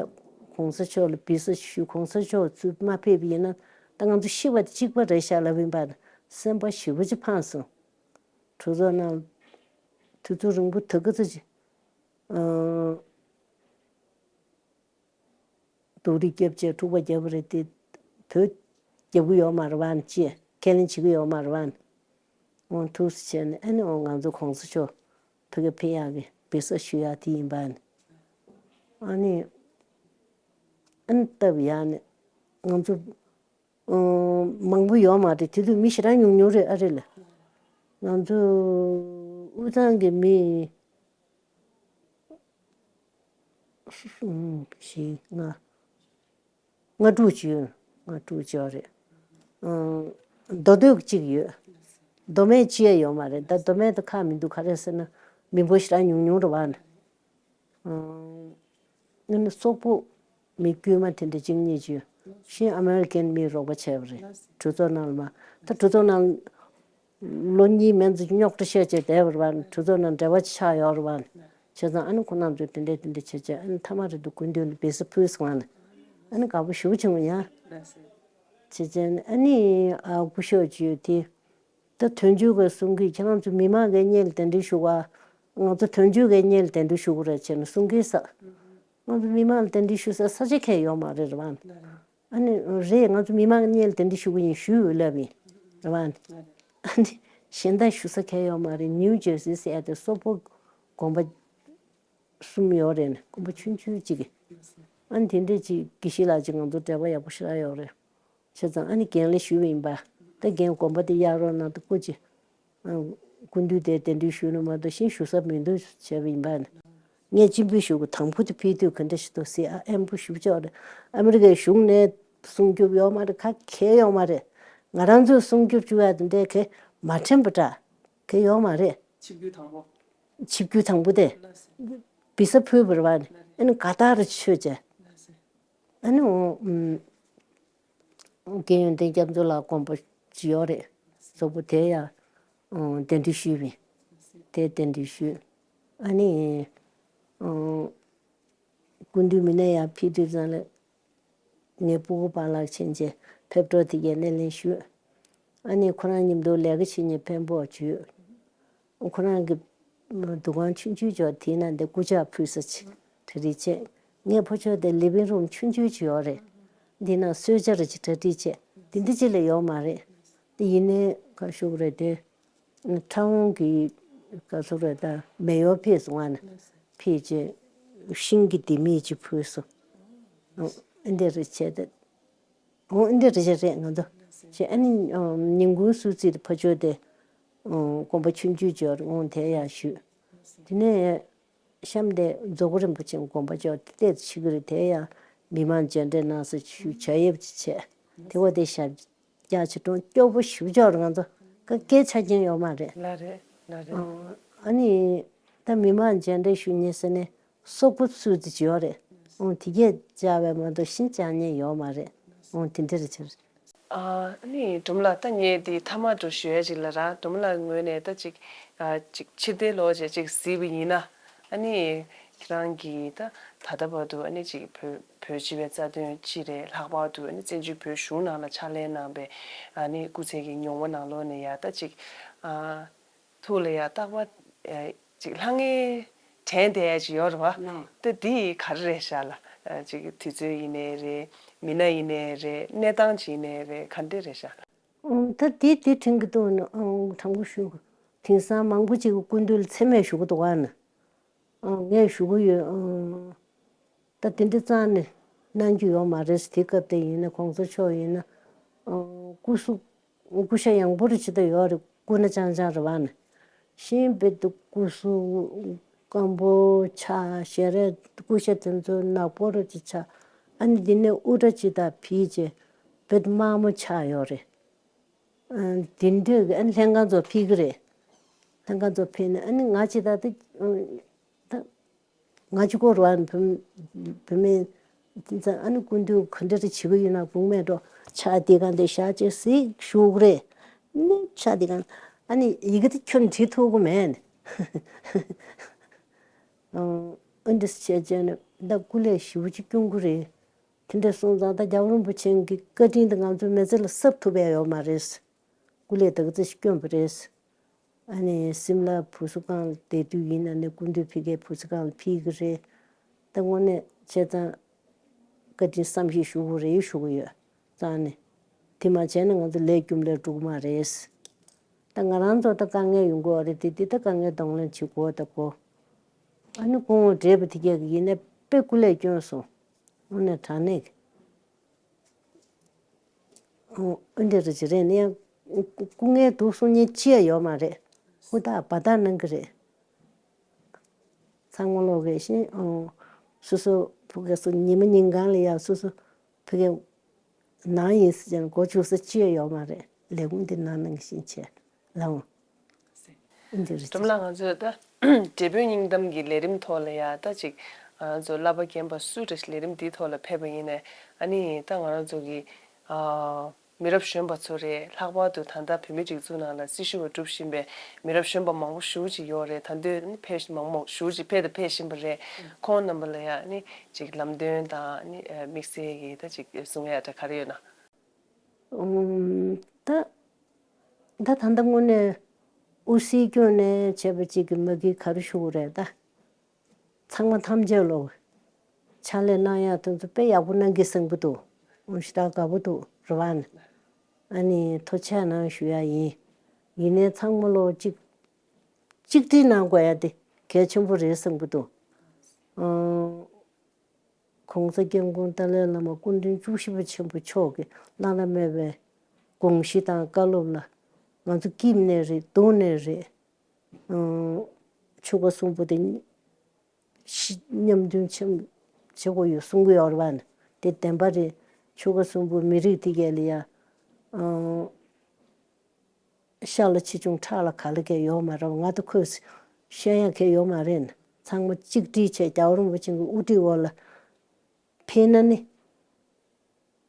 གོང་ས་མཆོག་ལ་བི་ས་ཞུ། གོང་ས་མཆོག་ཚུར་མ་ཕེབས་པ་ཡིན་ན་ད་ང་ཚོ་ཤི་བ་དེ་གཅིག་པ་རེད་ཤག་ལབ་ཡིན་པ། སེམས་པ་ཞེ་པོ་ཅིག་ཕངས་སོང་། གྲོས་ཚོགས་ནང་དུས་ཚོད་རིང་པོ་དེ་ག་ཚོད་ཅིག་ཨ། སྡུག་རུས་བརྒྱབ་བྱས་འཁྲུག་པ་བརྒྱབ་པ་རེད་དེ། བོད་རྒྱབ་ཀྱི་ཡོད་མ་རེད་བ་ནི། ཅེས་ཁས་ལེན་བྱེད་ཀྱི་ཡོད་མ་རེད་བ་ནི། འོང་། ཐུགས་སུ་ཆེ་ནས་ཨ་ནི་འོང་། ང་ཚོ་གོང་ས་མཆོག་ཕ་གིར་ཕེབས་ཡག་གི་བི་ས་ཞུ་ཡག་དེ་ཡིན་པ་ནི། ཨ་ནི་ཨ་ནི་སྟབས་ཡག་ནས་ང་ཚོ་ཨང་། མང་པོ་ཡོད་མ་རེད། དེ་དུས་མི་ཞེ་དྲག་ཉུང་ཉུང་རེད། ཨ་རེད་ལ། ང་ཚོ་དབུས་གཙང་གི་མི་གསུམ་བཞི་ལྔ། ལྔ་དྲུག་ཅིག་ཡོད། ལྔ་དྲུག་ཅིག་ཡོད་རེད། ཨང་། མདོ་སྟོད་ཅིག་ཡོད། མདོ་སྨད་ཅི་ཡང་ཡོད་མ་རེད། ད་མདོ་སྨད་དུ་ཁག་མི་འདུག། ག་རེ་ཟེར་ན་མི་འབོར་ཞེ་དྲག་ཉུང་ཉུང་རེད་བ་ན། ཨང་། ཨ་ནི་སོག་པོ་མི་དཀྱུས་མ་དེ་འདྲ་གཅིག་གཉིས་ཅིག་ཡོད། གཞན་ཨ་མེ་རི་ཀན་མིས་རོགས་པ་བྱས་པ་རེད། གྲོས་ཚོགས་ནང་ལ་མ། ད་གྲོས་ཚོགས་ནང་ལོ་གཉིས་མན་ཙམ་རྙོག་དྲ་བཤད་བྱས་བསྡད་པ་རེད་བ། གྲོས་ཚོགས་ནང་འབྲེལ་བ་ཆགས་ཡོད་རེད་བ། བྱས་ཙང་ཨ་ནི་ཁོ་རྣམ་ཚོས་དེ་འདྲས་དེ་འདྲས་བྱས་བྱས། ཨ་ནི་མཐའ་མ་རེད་འདུག། སྐུ་མདུན་ལ་བི་ས་ཕུལ་སོང་བ་ནི། ཨ་ནི་དགའ་པོ་ཞེ་པོ་བྱུང་ཡ། བྱས་བྱས་ཨ་ནི་ཨ་སྐུ་ཞབས་ཀྱིས་དེ། ད་དོན་གཅོད་ཀྱིས་གསུང་གི། ཁྱེད་རང་ཚོ་མི་མང་གི་སྙན་ལ་གདན་འདྲེན་ཞུ་བ། ང་ཚོ་དོན་གཅོད་ཀྱི་སྙན་ལ་གདན་འདྲེན་ཞུ་དགོས་རེད་བྱས་ནས་གསུང་གི་ས། ང་ཚོ་མི་མང་ལ་གདན་འདྲེན་ཞུ་ས་ས་ཆ་གང་ཡང་ཡོད་མ་རེད། རེད་བ། ཨ་ནི་རེད། ང་ཚོ་མི་མང་གི་སྙན་ལ་གདན་འདྲེན་ཞུ་གི་ཡིན་ཞུས་ཡོད་ལབ་ཡིན། རེད་བ། ཨ་ནི་གཞན་དག་ཞུ་ས་གང་ཡང་ཡོད་མ་རེད། ནིའུ་ཇར་སི་ཟེར་ཡ་དེ་སོག་པོ་དགོན་པ་གསུམ་ཡོད་རེད་ནི། དགོན་པ་ཆུང་ཆུང་གཅིག་གི། ཨ་ནི་དེ་འདྲས་ཅིག་དགེ་བཤེས་ལགས་ཀྱིས་ང་ཚོ་འབྲེལ་བ་ཡག་པོ་ཞེ་དྲག་ཡོད་རེད། བྱས་ཙང་ཨ་ནི་རྒན་ལ་ཞུས་པ་ཡིན་པ། ད་རྒན་དགོན་པ་དེ་གཡར་རོགས་གནང་དང་། སྐུ་མཁྱེན། ཨ། སྐུ་མདུན་དེ་གདན་འདྲེན་ཞུས་ན་མ་གཏོགས་གཞན་ཞུ་ས་མི་འདུག་བྱས་པ་ཡིན་པ་ནི། ངས་སྤྱན་འབུལ་ཞུ་དགོས། དང་པོ་དེ་ཕུལ་དུས་ག་འདྲ་ཞིག་འདུག་ཟེར། ཨ། ཨེམ་བུ་ཞུ་ཆོག་རེད། ཨ་མི་རི་ཀའི་གཞུང་ནས་སྲུང་སྐྱོབ་ཡོད་མ་རེད། ག་གེ་ཡོད་མ་རེད། ང་རང་ཚོས་སྲུང་སྐྱོབ་བྱུང་ཡ་དེ་འདྲའི་གེ་མ་དྲན་པ་འདྲ་གེ་ཡོད་མ་རེད། ཆིབས་བསྒྱུར་དང་པོ། ཆིབས་བསྒྱུར་དང་པོ་དེ་ལགས་སེ། བི་ས་ཕུལ་བ་རེད་བ་ནི། ལགས་རེད། ཨ་ནི་ག་ད་རུ་ཆོད་བྱས། ལགས་སེ། ཨ་ནི་འོ། ཨུམ། རྒན་ཡོན་ཏན་སྐྱབས་མགོན་ལགས་དགོན་པ་ཅིག་ཡོད་རེད། སོག་པོ་དེ་ཡ། ཨོ། གདན་འདྲེན་ཞུས་པས། དེ་གདན་འདྲེན་ཞུས། ཨ་ནི། ཨོ། སྐུ་མདུན་མི་སྣ་ཡར་ཕེབས་དུས་ཙམ་ལ། ངའི་སྤུ་གུ་པཱ་ལགས་ཕྱིན་བྱས་ཕེབས་འགྲོ་དེ་གའི་སྣེ་ལེན་ཞུས། ཨ་ནི་ཁོ་རང་མཉམ་དུ་ལས་ཀ་བྱེད་མཁན་འཕན་པོ་བྱོས། ཁོ་རང་གི་འདུ་ཁང་ཆུང་ཆུང་ཅིག་ཡོད། དེའི་ནང་དེ་སྐུ་ཕྱག་ཕུལ་ས་ཅིག་གྲ་སྒྲིག་བྱས། ངའི་ཕོ་ཁྱོ་དེ་ལི་བིང་རུམ་ཆུང་ཆུང་ཅིག་ཡོད་རེད། འདི་ནང་གསོལ་ཇ་རེ་ཅིག་གྲ་སྒྲིག་བྱས། དེ་འདི་ཅིག་ལས་ཡོད་མ་རེད། དེ་ཡིན་ནའི་ག་ཞུ་དགོས་རེད་དེ། ཁྲ་བོང་གི་ག་ཚོད་རེད། ད་མེ་ཡོར་ཕེབས་སོང་ང་ནི། ཕེབས་རྗེས་ཤིང་གི་ལྡེ་མིག་ཅིག་ཕུལ་སོང་། ཨོ། འདི་རེད་བྱས་ཏེ། ཨོ། འདི་རེད་བྱས་རེད་ང་ཚོ། བྱས། ཨ་ནི་ཨམ། ཉིན་གུང་གསོལ་ཚིགས་དེ་ཕ་ཆོས་དེ། ཨོ། དགོན་པ་ཆུང་ཆུང་ཅིག་ཡོད་རེད། ཨོ། དེ་ཡར་ཞུས། དེ་ནས་གཤམ་དེ་རྫོགས་པ་རིན་པོ་ཆེ་དགོན་པ་ཅིག་ཡོད། དེ་ཏོག་ཙམ་ཕྱི་གི་རེད། དེ་ཡང་མི་མང་མཇལ་འཕྲད་གནང་ས་ཞུས། ཇ་ཡེབ་ཅིག་བྱས། དེ་བ་དེ་ཞབས་བཀྱག་ཅིག་བཀྲོངས། སྐྱོ་པོ་ཞེ་པོ་ཅིག་ཡོད་རེད། ང་ཚོ་ཀ་སྐད་ཆ་རྐྱེན་ཡོད་མ་རེད། ལགས་རེད། ལགས་རེད། ཨོ། ཨ་ནི། ད་མི་མང་མཇལ་འཕྲད་ཞུ་མཁན་ཟེར་ནས་སོག་པོ་སུ་ཙི་ཅིག་ཡོད་རེད། ཨོ་དེ་གས་བཅར་བས་མ་གཏོགས་གཞན་བཅར་མཁན་ཡོད་མ་རེད། ཨོ་དེ་འདྲ་རེད་ཆེར། ཨ་ནི་སྒྲོལ་མ་ལགས། ད་ངས་འདི་མཐའ་མ་འགྲོ་ཞུ་ཡ་ཅིག་ལ་ར། སྒྲོལ་མ་ལགས་ངོས་ནས་ད་ཅིག་ཨ་ཅིག་ཕྱིར་ལྟ་ལོག་བྱས་ཅིག་གཟིགས་པ་ཡིན་ན། ཨ་ནི་ཁྱེད་རང་གིས་ད་ད་ལྟ་བར་དུ་ཨ་ནི་ཅིག་བོད་བོད་སྤྱི་པའི་རྩ་དོན་སྤྱི་རེད། ལྷག་པར་དུ་ཨ་ནི་བཙན་བྱོལ་བོད་གཞུང་ནང་ལ་ཕྱག་ལས་གནང་བའི་ཨ་ནི་སྐུ་ཚེ་གི་མྱོང་བ་ནང་ལོགས་ནས་ཡ་ད་ཅིག་ཨ་ཐུགས་ལ་ཡ་རྟག་པར་ཨ་ཅིག་ལྷང་ངེ་དྲན་བསྡད་ཡ་ཅིག་ཡོད་རེད་བ། ད་འདི་ག་རེ་རེད་ཤག་ལགས། ཨ་ཅིག་དུས་ཚོད་ཡིན་ནའི་རེད། མི་སྣ་ཡིན་ནའི་རེད། གནས་སྟངས་ཅིག་ཡིན་ནའི་རེད། ག་འདྲ་རེད་ཤག། ཨང་། ད་དེ་དེ་དྲན་གྱི་འདུག་ན། ཨང་། དྲང་པོ་ཞུ། དེང་སང་མང་པོ་ཅིག་གི་སྐུ་མདུན་ལ་མཚན་སྨད་ཞུ་གི་འདུག་ག་ན། ཨང་། ངས་ཞུ་གི་ཡོད། ཨང་། ད་དེ་འདྲ་རྩ་ནས་གནང་རྒྱུ་ཡོད་མ་རེད། དེ་སྐབས་དེ་ཡིན་ན་གོང་ས་མཆོག་ཡིན་ན། ཨང་། སྐུ་གཟུགས་སྐུ་ཤ་ཡང་པོ་རེ་ཅིག་ད་ཡོད་རེད། སྐུ་ན་ཅང་ཅང་རེད་བ་ན། གཞན་བེད་དུ་སྐུ་གཟུགས་སྐམ་པོ་ཆགས། ཞལ་རས་སྐུ་ཤ་དེ་ཚོ་ནག་པོ་རེ་ཅིག་ཆགས། ཨ་ནི་འདི་ནས་དབུ་སྐྲ་ཅིག་ད་ཕུད་བྱས་བེད་དུ་དམར་མོ་ཆགས་ཡོད་རེད། ཨ་དེ་འདྲས་ཀྱི་ཨ་ནི་ལྷན་ཁང་ཚོ་ཕུད་ཀྱི་རེད། ལྷན་ཁང་ཚོ་ཕུད་ནས་ཨ་ནི་ང་ཅིག་ད་ད་ད་ང་ཅིག་སྐོར་བ་བུད་བུད་མེད་ཙང་ཨ་ནི་སྐུ་མདུན་ག་འདྲ་རེ་བྱེད་ཀྱི་ཡོད་ན་དཔུང་སྨད་འགྲོ་ཕྱག་དེ་གང་དེ་བཞག་ཅེས་གཟིགས་ཞུ་གི་རེད། ནི་ཕྱག་དེ་གང་ཨ་ནི་ཡི་གེ་དེ་ཁྱོན་བྲིས་ཐུབ་ཀྱི་མེད། ཨ་འདྲས་བྱས་བྱས་ནས་ད་སྐུ་ལས་ཞེ་པོ་ཅིག་སྐྱོན་གྱི་རེད། དེ་འདྲ་སོང་ཙང་ད་རྒྱལ་བ་རིན་པོ་ཆེ་གི་བཀའ་དྲིན་དེ་ང་ཚོའི་མི་ཚེ་ལ་གསབ་ཐུབ་ཡ་ཡོད་མ་རེད། སྐུ་ལས་ད་ག་ཚོད་ཞིག་སྐྱོན་པ་རེད། ཨ་ནི་སིམ་ལ་བུ་གསོ་ཁང་ལ་བསྡད་དུས་ཡིན་ན་ནི་སྐུ་མདུན་ཕ་གིའི་བུ་གསོ་ཁང་ལ་ཕུད་ཀྱི་རེད། ད་དངོས་གནས་བྱས་ཙང་བཀའ་དྲིན་བསམ་ཤེས་ཞུ་དགོས་རེད་ཞུ་གི་ཡོད། རྩ་ནས་དེ་མ་བྱས་ན་ང་ཚོ་ལས་རྒྱུ་ལས་འགྲོ་གི་མ་རེད། ད་ང་རང་ཚོ་ད་དཀའ་ངལ་ཡོང་གི་ཡོད་རེད། དེ་དེ་ད་དཀའ་ངལ་གདོང་ལེན་བྱེད་དགོས་ད་གོ། ཨ་ནི་སྐུ་ངོ་བགྲེས་པ་དེ་གས་ཀྱི་ཡིན་ན་དཔེ་སྐུ་ལས་སྐྱོན་སོང་། དངོས་གནས་དྲང་གནས་ཀྱི། ཨོ་འདི་རེད་ཅི་རེད་ནི་ཡང་སྐུ་ངལ་འདུག་གསུང་མཁན་ཅི་ཡང་ཡོད་མ་རེད། ཧུར་ཐག་འབད་ཐག་གནང་གི་རེད། ཚང་མ་ལོག་གི་ཤིང་ཨོ་སོ་སོ་ཕུ་གེ་སོ་ཉི་མ་ཉིན་གང་ལ་ཡང་སོ་སོ་ཕུ་གེ་ནང་ཡིན་ཟེར་ཀྱང་མགོ་བཅུག་ས་ཅི་ཡང་ཡོད་མ་རེད། ལས་ཁུངས་འདི་ནང་གནང་བཞིན་བྱས་ལའོ། འདི་རེད། སྒྲོལ་མ་ལགས། ང་ཚོས་ད་བགྲེས་པོའི་སྙིང་གཏམ་གྱི་ལས་རིམ་ཐོག་ལ་ཡ་ད་ཅིག་ང་ཚོ་བསླབ་པ་རྒན་པ་སུ་འདྲ་ཞིག་ལས་རིམ་འདིའི་ཐོག་ལ་ཕེབས་པ་ཡིན་ནའི་ཨ་ནི་ད་ང་རང་ཚོ་གི་ཨ་མི་རབས་གཞོན་པ་ཚོ་རེད། ལྷག་པར་དུ་ད་ལྟ་བོད་མིའི་སྒྲིག་འཛུགས་ནང་ལ་སྲི་ཞུ་བ་སྒྲུབ་བཞིན་པའི་མི་རབས་གཞོན་པ་མང་པོ་ཞེ་པོ་ཅིག་ཡོད་རེད། ད་འདོད་ནི་ཕེབས་མང་པོ་ཞེ་པོ་ཅིག་ཕེབས་དང་ཕེབས་བཞིན་པ་རེད། ཁོང་རྣམ་པ་ལ་ཡ་ཨ་ནི་ཅིག་ལམ་སྟོན་དང་ཨ་ནི་དམིགས་བསལ་གྱི་ད་ཅིག་གསུང་ཡ་ད་ག་རེ་ཡོད་ན། ཨུམ། ད་ད་ད་ལྟ་དངོས་གནས་དབུ་སྲིད་སྐྱོང་ནས་བྱས་པ་གཅིག་གི་མ་གི་ག་རེ་ཞུ་དགོས་རེད་ད། ཚང་མ་ཐམས་ཅད་ལོ་ཕྱག་ལས་གནང་ཡག་དེ་ཚོ་དཔེ་ཡག་པོ་གནང་གི་བསམ་གི་འདུག་ཨུམ། ཞེ་དྲག་དགའ་པོ་འདུག་རེད་བ་ནི། ཨ་ནི་ཐུགས་རྗེ་གནང་ཞུ་ཡ་ཡིན། ཡིན་ནའི་ཚང་མ་ལོ་གཅིག་གཅིག་སྒྲིལ་གནང་དགོས་ཡ་དེ་གལ་ཆེན་པོ་རེད་བསམ་གི་འདུག་ཨུམ། གོང་ས་སྐྱབས་མགོན་ཏཱ་ལའི་བླ་མ་སྐུ་ཕྲེང་བཅུ་བཞི་པ་ཆེན་པོ་མཆོག་གི་བླ་ན་མེད་པའི་དགོངས་གཞི་དང་བཀའ་སློབ་ལ་ང་ཚོ་སྐྱིད་ནས་རེད་སྡུག་ནས་རེད། ཨང་། ཆོལ་ཁ་གསུམ་པོ་དེ་ཤི་མཉམ་མཐུན་ཆེན་བྱེད་དགོས་ཡོད་གསུང་གི་ཡོད་རེད་བ་ནི། དེ་བདེན་པ་རེད། ཆོལ་ཁ་གསུམ་པོ་མི་རིགས་དེ་གས་ལ་ཡ། ཨང་། ཤ་ལ་ཆེ་ཆུང་ཁྲག་ལ་ག་ལ་གས་ཡོད་མ་རེད། ང་ད་ཁོས་བཤད་ཡ་གས་ཡོད་མ་རེད། ཚང་མ་གཅིག་སྒྲིལ་བྱས་རྒྱལ་བ་རིན་པོ་ཆེ་གི་དབུ་ཁྲིད་འོག་ལ་ཕེབས་ན་ནི།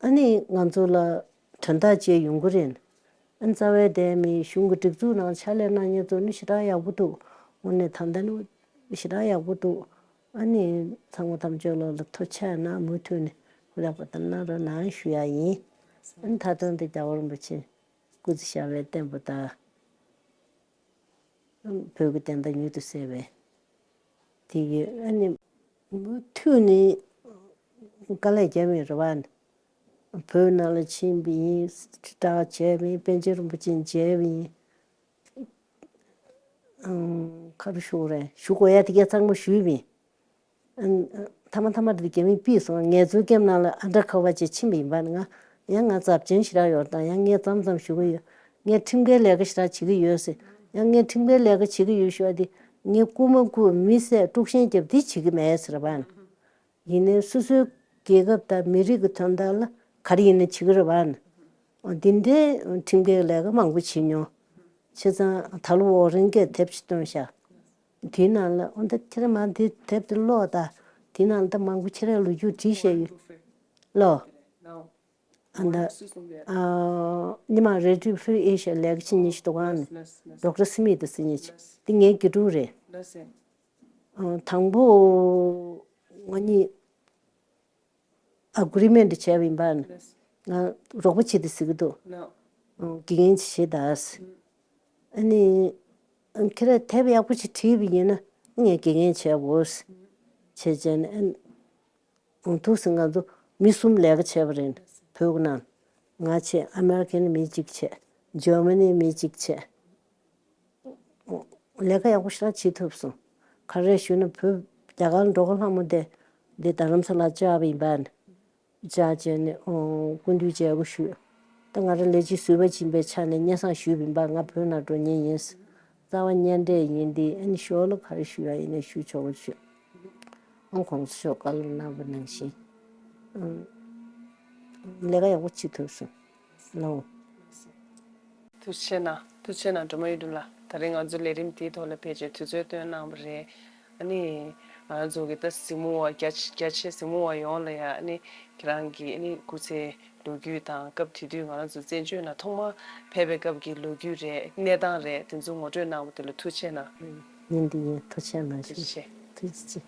ཨ་ནི་ང་ཚོ་ལ་དོན་དག་ཅིག་ཡོང་གི་རེད། ཨ་ནི་རྩ་བའི་དེ་མི་གཞུང་གི་སྒྲིག་འཛུགས་ནང་ཕྱག་ལས་གནང་མཁན་ཚོ་ནི་ཞེ་དྲག་ཡག་པོ་འདུག་དངོས་གནས་ད་ལྟ་ནི་ཞེ་དྲག་ཡག་པོ་འདུག་ཨ་ནི་ཚང་མ་ཐམས་ཅད་ལོ་ལ་ཐུགས་རྗེ་གནང་། མུ་མཐུད་ནས་ཧུར་ཐག་པ་དང་གནང་རོགས་གནང་ཞུ་ཡ་ཡིན། ཨ་ནི་མཐའ་དོན་དེ་རྒྱལ་བ་རིན་པོ་ཆེ། སྐུ་ཚེ་ཞབས་པད་བརྟན་པོ་དང་། བོད་ཀྱི་བདེན་མཐའ་མྱུར་དུ་གསལ་བའི། དེ་ཡོད། ཨ་ནི་མུ་མཐུད་ནས་དཀའ་ལས་བརྒྱབ་ཡིན་རེད་བ། བོད་ནང་ལ་ཕྱིན་པ་ཡིན། ཁྲིད་གྲྭ་བྱས་པ་ཡིན། པཎ་ཆེན་རིན་པོ་ཆེ་མཇལ་བ་ཡིན། ཨང་། ག་རེ་ཞུ་དགོས་རེད། ཞུ་དགོས་ཡ་དེ་གས་ཚང་མ་ཞུས་པ་ཡིན། ཨ་ཐ་མ་ཐ་མ་དེ་རྒྱ་མིས་ཕུད་སོང་། ངལ་རྩོལ་ཁེམ་ནང་ལ་ཨ་འདྲ་ཁ་བ་ཅིག་ཕྱིན་པ་ཡིན་པ་ནི། ང་ཡང་ང་ཚབས་ཆེན་ཞེ་དྲག་ཡོད་དང་། ཡང་ངས་མཚམས་མཚམས་ཞུ་གི་ཡོད། ངས་ཁྲིམས་འགལ་ལས་ཀ་ཞེ་དྲག་བྱེད་ཀྱི་ཡོད་ཟེར། ཡང་ངས་ཁྲིམས་འགལ་ལས་ཀ་བྱེད་ཀྱི་ཡོད་ཞུ་བ་དེ་ངས་རྐུ་མ་རྐུ་མི་བསད་དཀྲུག་ཤིང་རྒྱབ་དེ་བྱེད་ཀྱི་མེད་ཟེར་བ་ནི། ཡིན་ནའི་སོ་སོའི་རྒྱལ་ཁབ་དང་མི་རིགས་ཀྱི་དོན་དག་ལ་ག་རེ་ཡིན་ན་བྱེད་ཀྱི་རེད་བ་ནི། འདི་འདྲའི་ཁྲིམས་འགལ་ལས་ཀ་མང་པོ་བྱེད་མྱོང་། བྱས་ཙང་ད་ལོ་ཨོ་རང་གིས་དེབ་ཅིག་བཏོན་ཤག་དེའི་ནང་ལ་འོ་ད་ཁྱེད་རང་མ་དེ་དེབ་དེ་ཀློག་ད། དེའི་ནང་ལ་ད་མང་པོ་ཁྱེད་རང་ལོ་རྒྱུས་བྲིས་བཞག་ཡོད། ཀློག་ཨ་ད་ཨ་ཉི་མ་རེ་ཌི་ཕི་ཨེ་ཤ་ལས་ཀ་བྱེད་མཁན་ཞིག་འདུག་ག་ནི། ཌོག་ཊར་སི་མིད་ཟེར་མཁན་ཞིག་དེ་ངའི་དགེ་ཕྲུག་རེད། ཨ་དང་པོ་ང་གཉིས། ཨ་གྷི་རི་མེན་ཊི་བྱས་པ་ཡིན་པ། ང་རོགས་པ་བྱེད་དེ་ཟེར་གི་འདུག་དགེ་རྒན་ཅིག་བྱེད་ད། ཨ་ནི་ཁྱེད་རང་དེབ་ཡག་པོ་ཅིག་བྲིས་པ་ཡིན་ན་ངས་དགེ་རྒན་བྱས་འོ་བྱས་བྱས་ནས། ཨ་ནི་འདུག་སེ་ང་ཚོ་མི་གསུམ་ལས་ཀ་བྱས་པ་རེད། བོད་ནང་ང་བྱས། ཨ་མེ་རི་ཀན་མི་གཅིག་བྱས། འཇར་མ་ནི་མི་གཅིག་བྱས། ལས་ཀ་ཡག་པོ་ཞེ་དྲག་བྱེད་ཐུབ་སོང་། ག་རེ་ཞུ་ན་བོད་རྒྱ་གར་འགྲོ་གི་ལྷ་མོ་དེ་འདི་རྡ་རམ་ས་ལ་བཅར་བ་ཡིན་པ། བཅར་བྱས་ནས་ཨོ་སྐུ་མདུན་མཇལ་སྐོར་ཞུས། ད་ང་རང་ལས་བྱེད་ཟུར་པ་ཡིན་པའི་ཆ་ནས་སྙན་སེང་ཞུས་པ་ཡིན་པ། ང་བོད་ནང་འགྲོ་མཁན་ཡིན། རྩ་བ་གཉེན་འབྲེལ་ཡིན་ཏེ། ཨ་ནི་ཞོར་ལ་ག་རེ་ཞུ་ཡ་ཡིན་ན་ཞུ་ཆོག་པ་ཞུས། ཨོ་ཁོང་ཚོ་ཤོག་བཀའ་སློབ་གནང་བ་ནང་བཞིན། ཨང་། ལས་ཀ་ཡག་པོ་བྱེད་ཐུབ་སོང་། ལགས་འོང་། ཐུགས་རྗེ་གནང་། ཐུགས་རྗེ་གནང་། སྒྲོལ་མ་གཡུ་སྒྲོན་ལགས། ད་རེས་ང་ཚོ་ལས་རིམ་འདིའི་ཐོག་ལ་ཕལ་ཆེར་དུས་ཚོད་བཏོན་གནང་བ་རེད། ཨ་ནི་ང་རང་ཚོ་གི་ད་གཟིགས་མོ་བ་རྒྱ་ཆེ་རྒྱ་ཆེ་གཟིགས་མོ་བ་ཡོངས་ལ་ཡ། ཨ་ནི་ཁྱེད་རང་གི་ཨ་ནི་སྐུ་ཚེའི་ལོ་རྒྱུས་དང་སྐབས་དེ་དུས་ང་རང་ཚོ་བཙན་བྱོལ་ནང་ཐོག་མར་ཕེབས་པའི་སྐབས་ཀྱི་ལོ་རྒྱུས་རེད། གནས་སྟངས་རེད། དེ་ཚོ་ངོ་སྤྲོད་གནང་བ་དེ་ལ་ཐུགས་རྗེ་གནང་། ཡིན་འདི་ཡིན། ཐུགས་རྗེ་གནང་། ཐུགས་རྗེ་ཆེ། ཐུགས་རྗེ་ཆེ།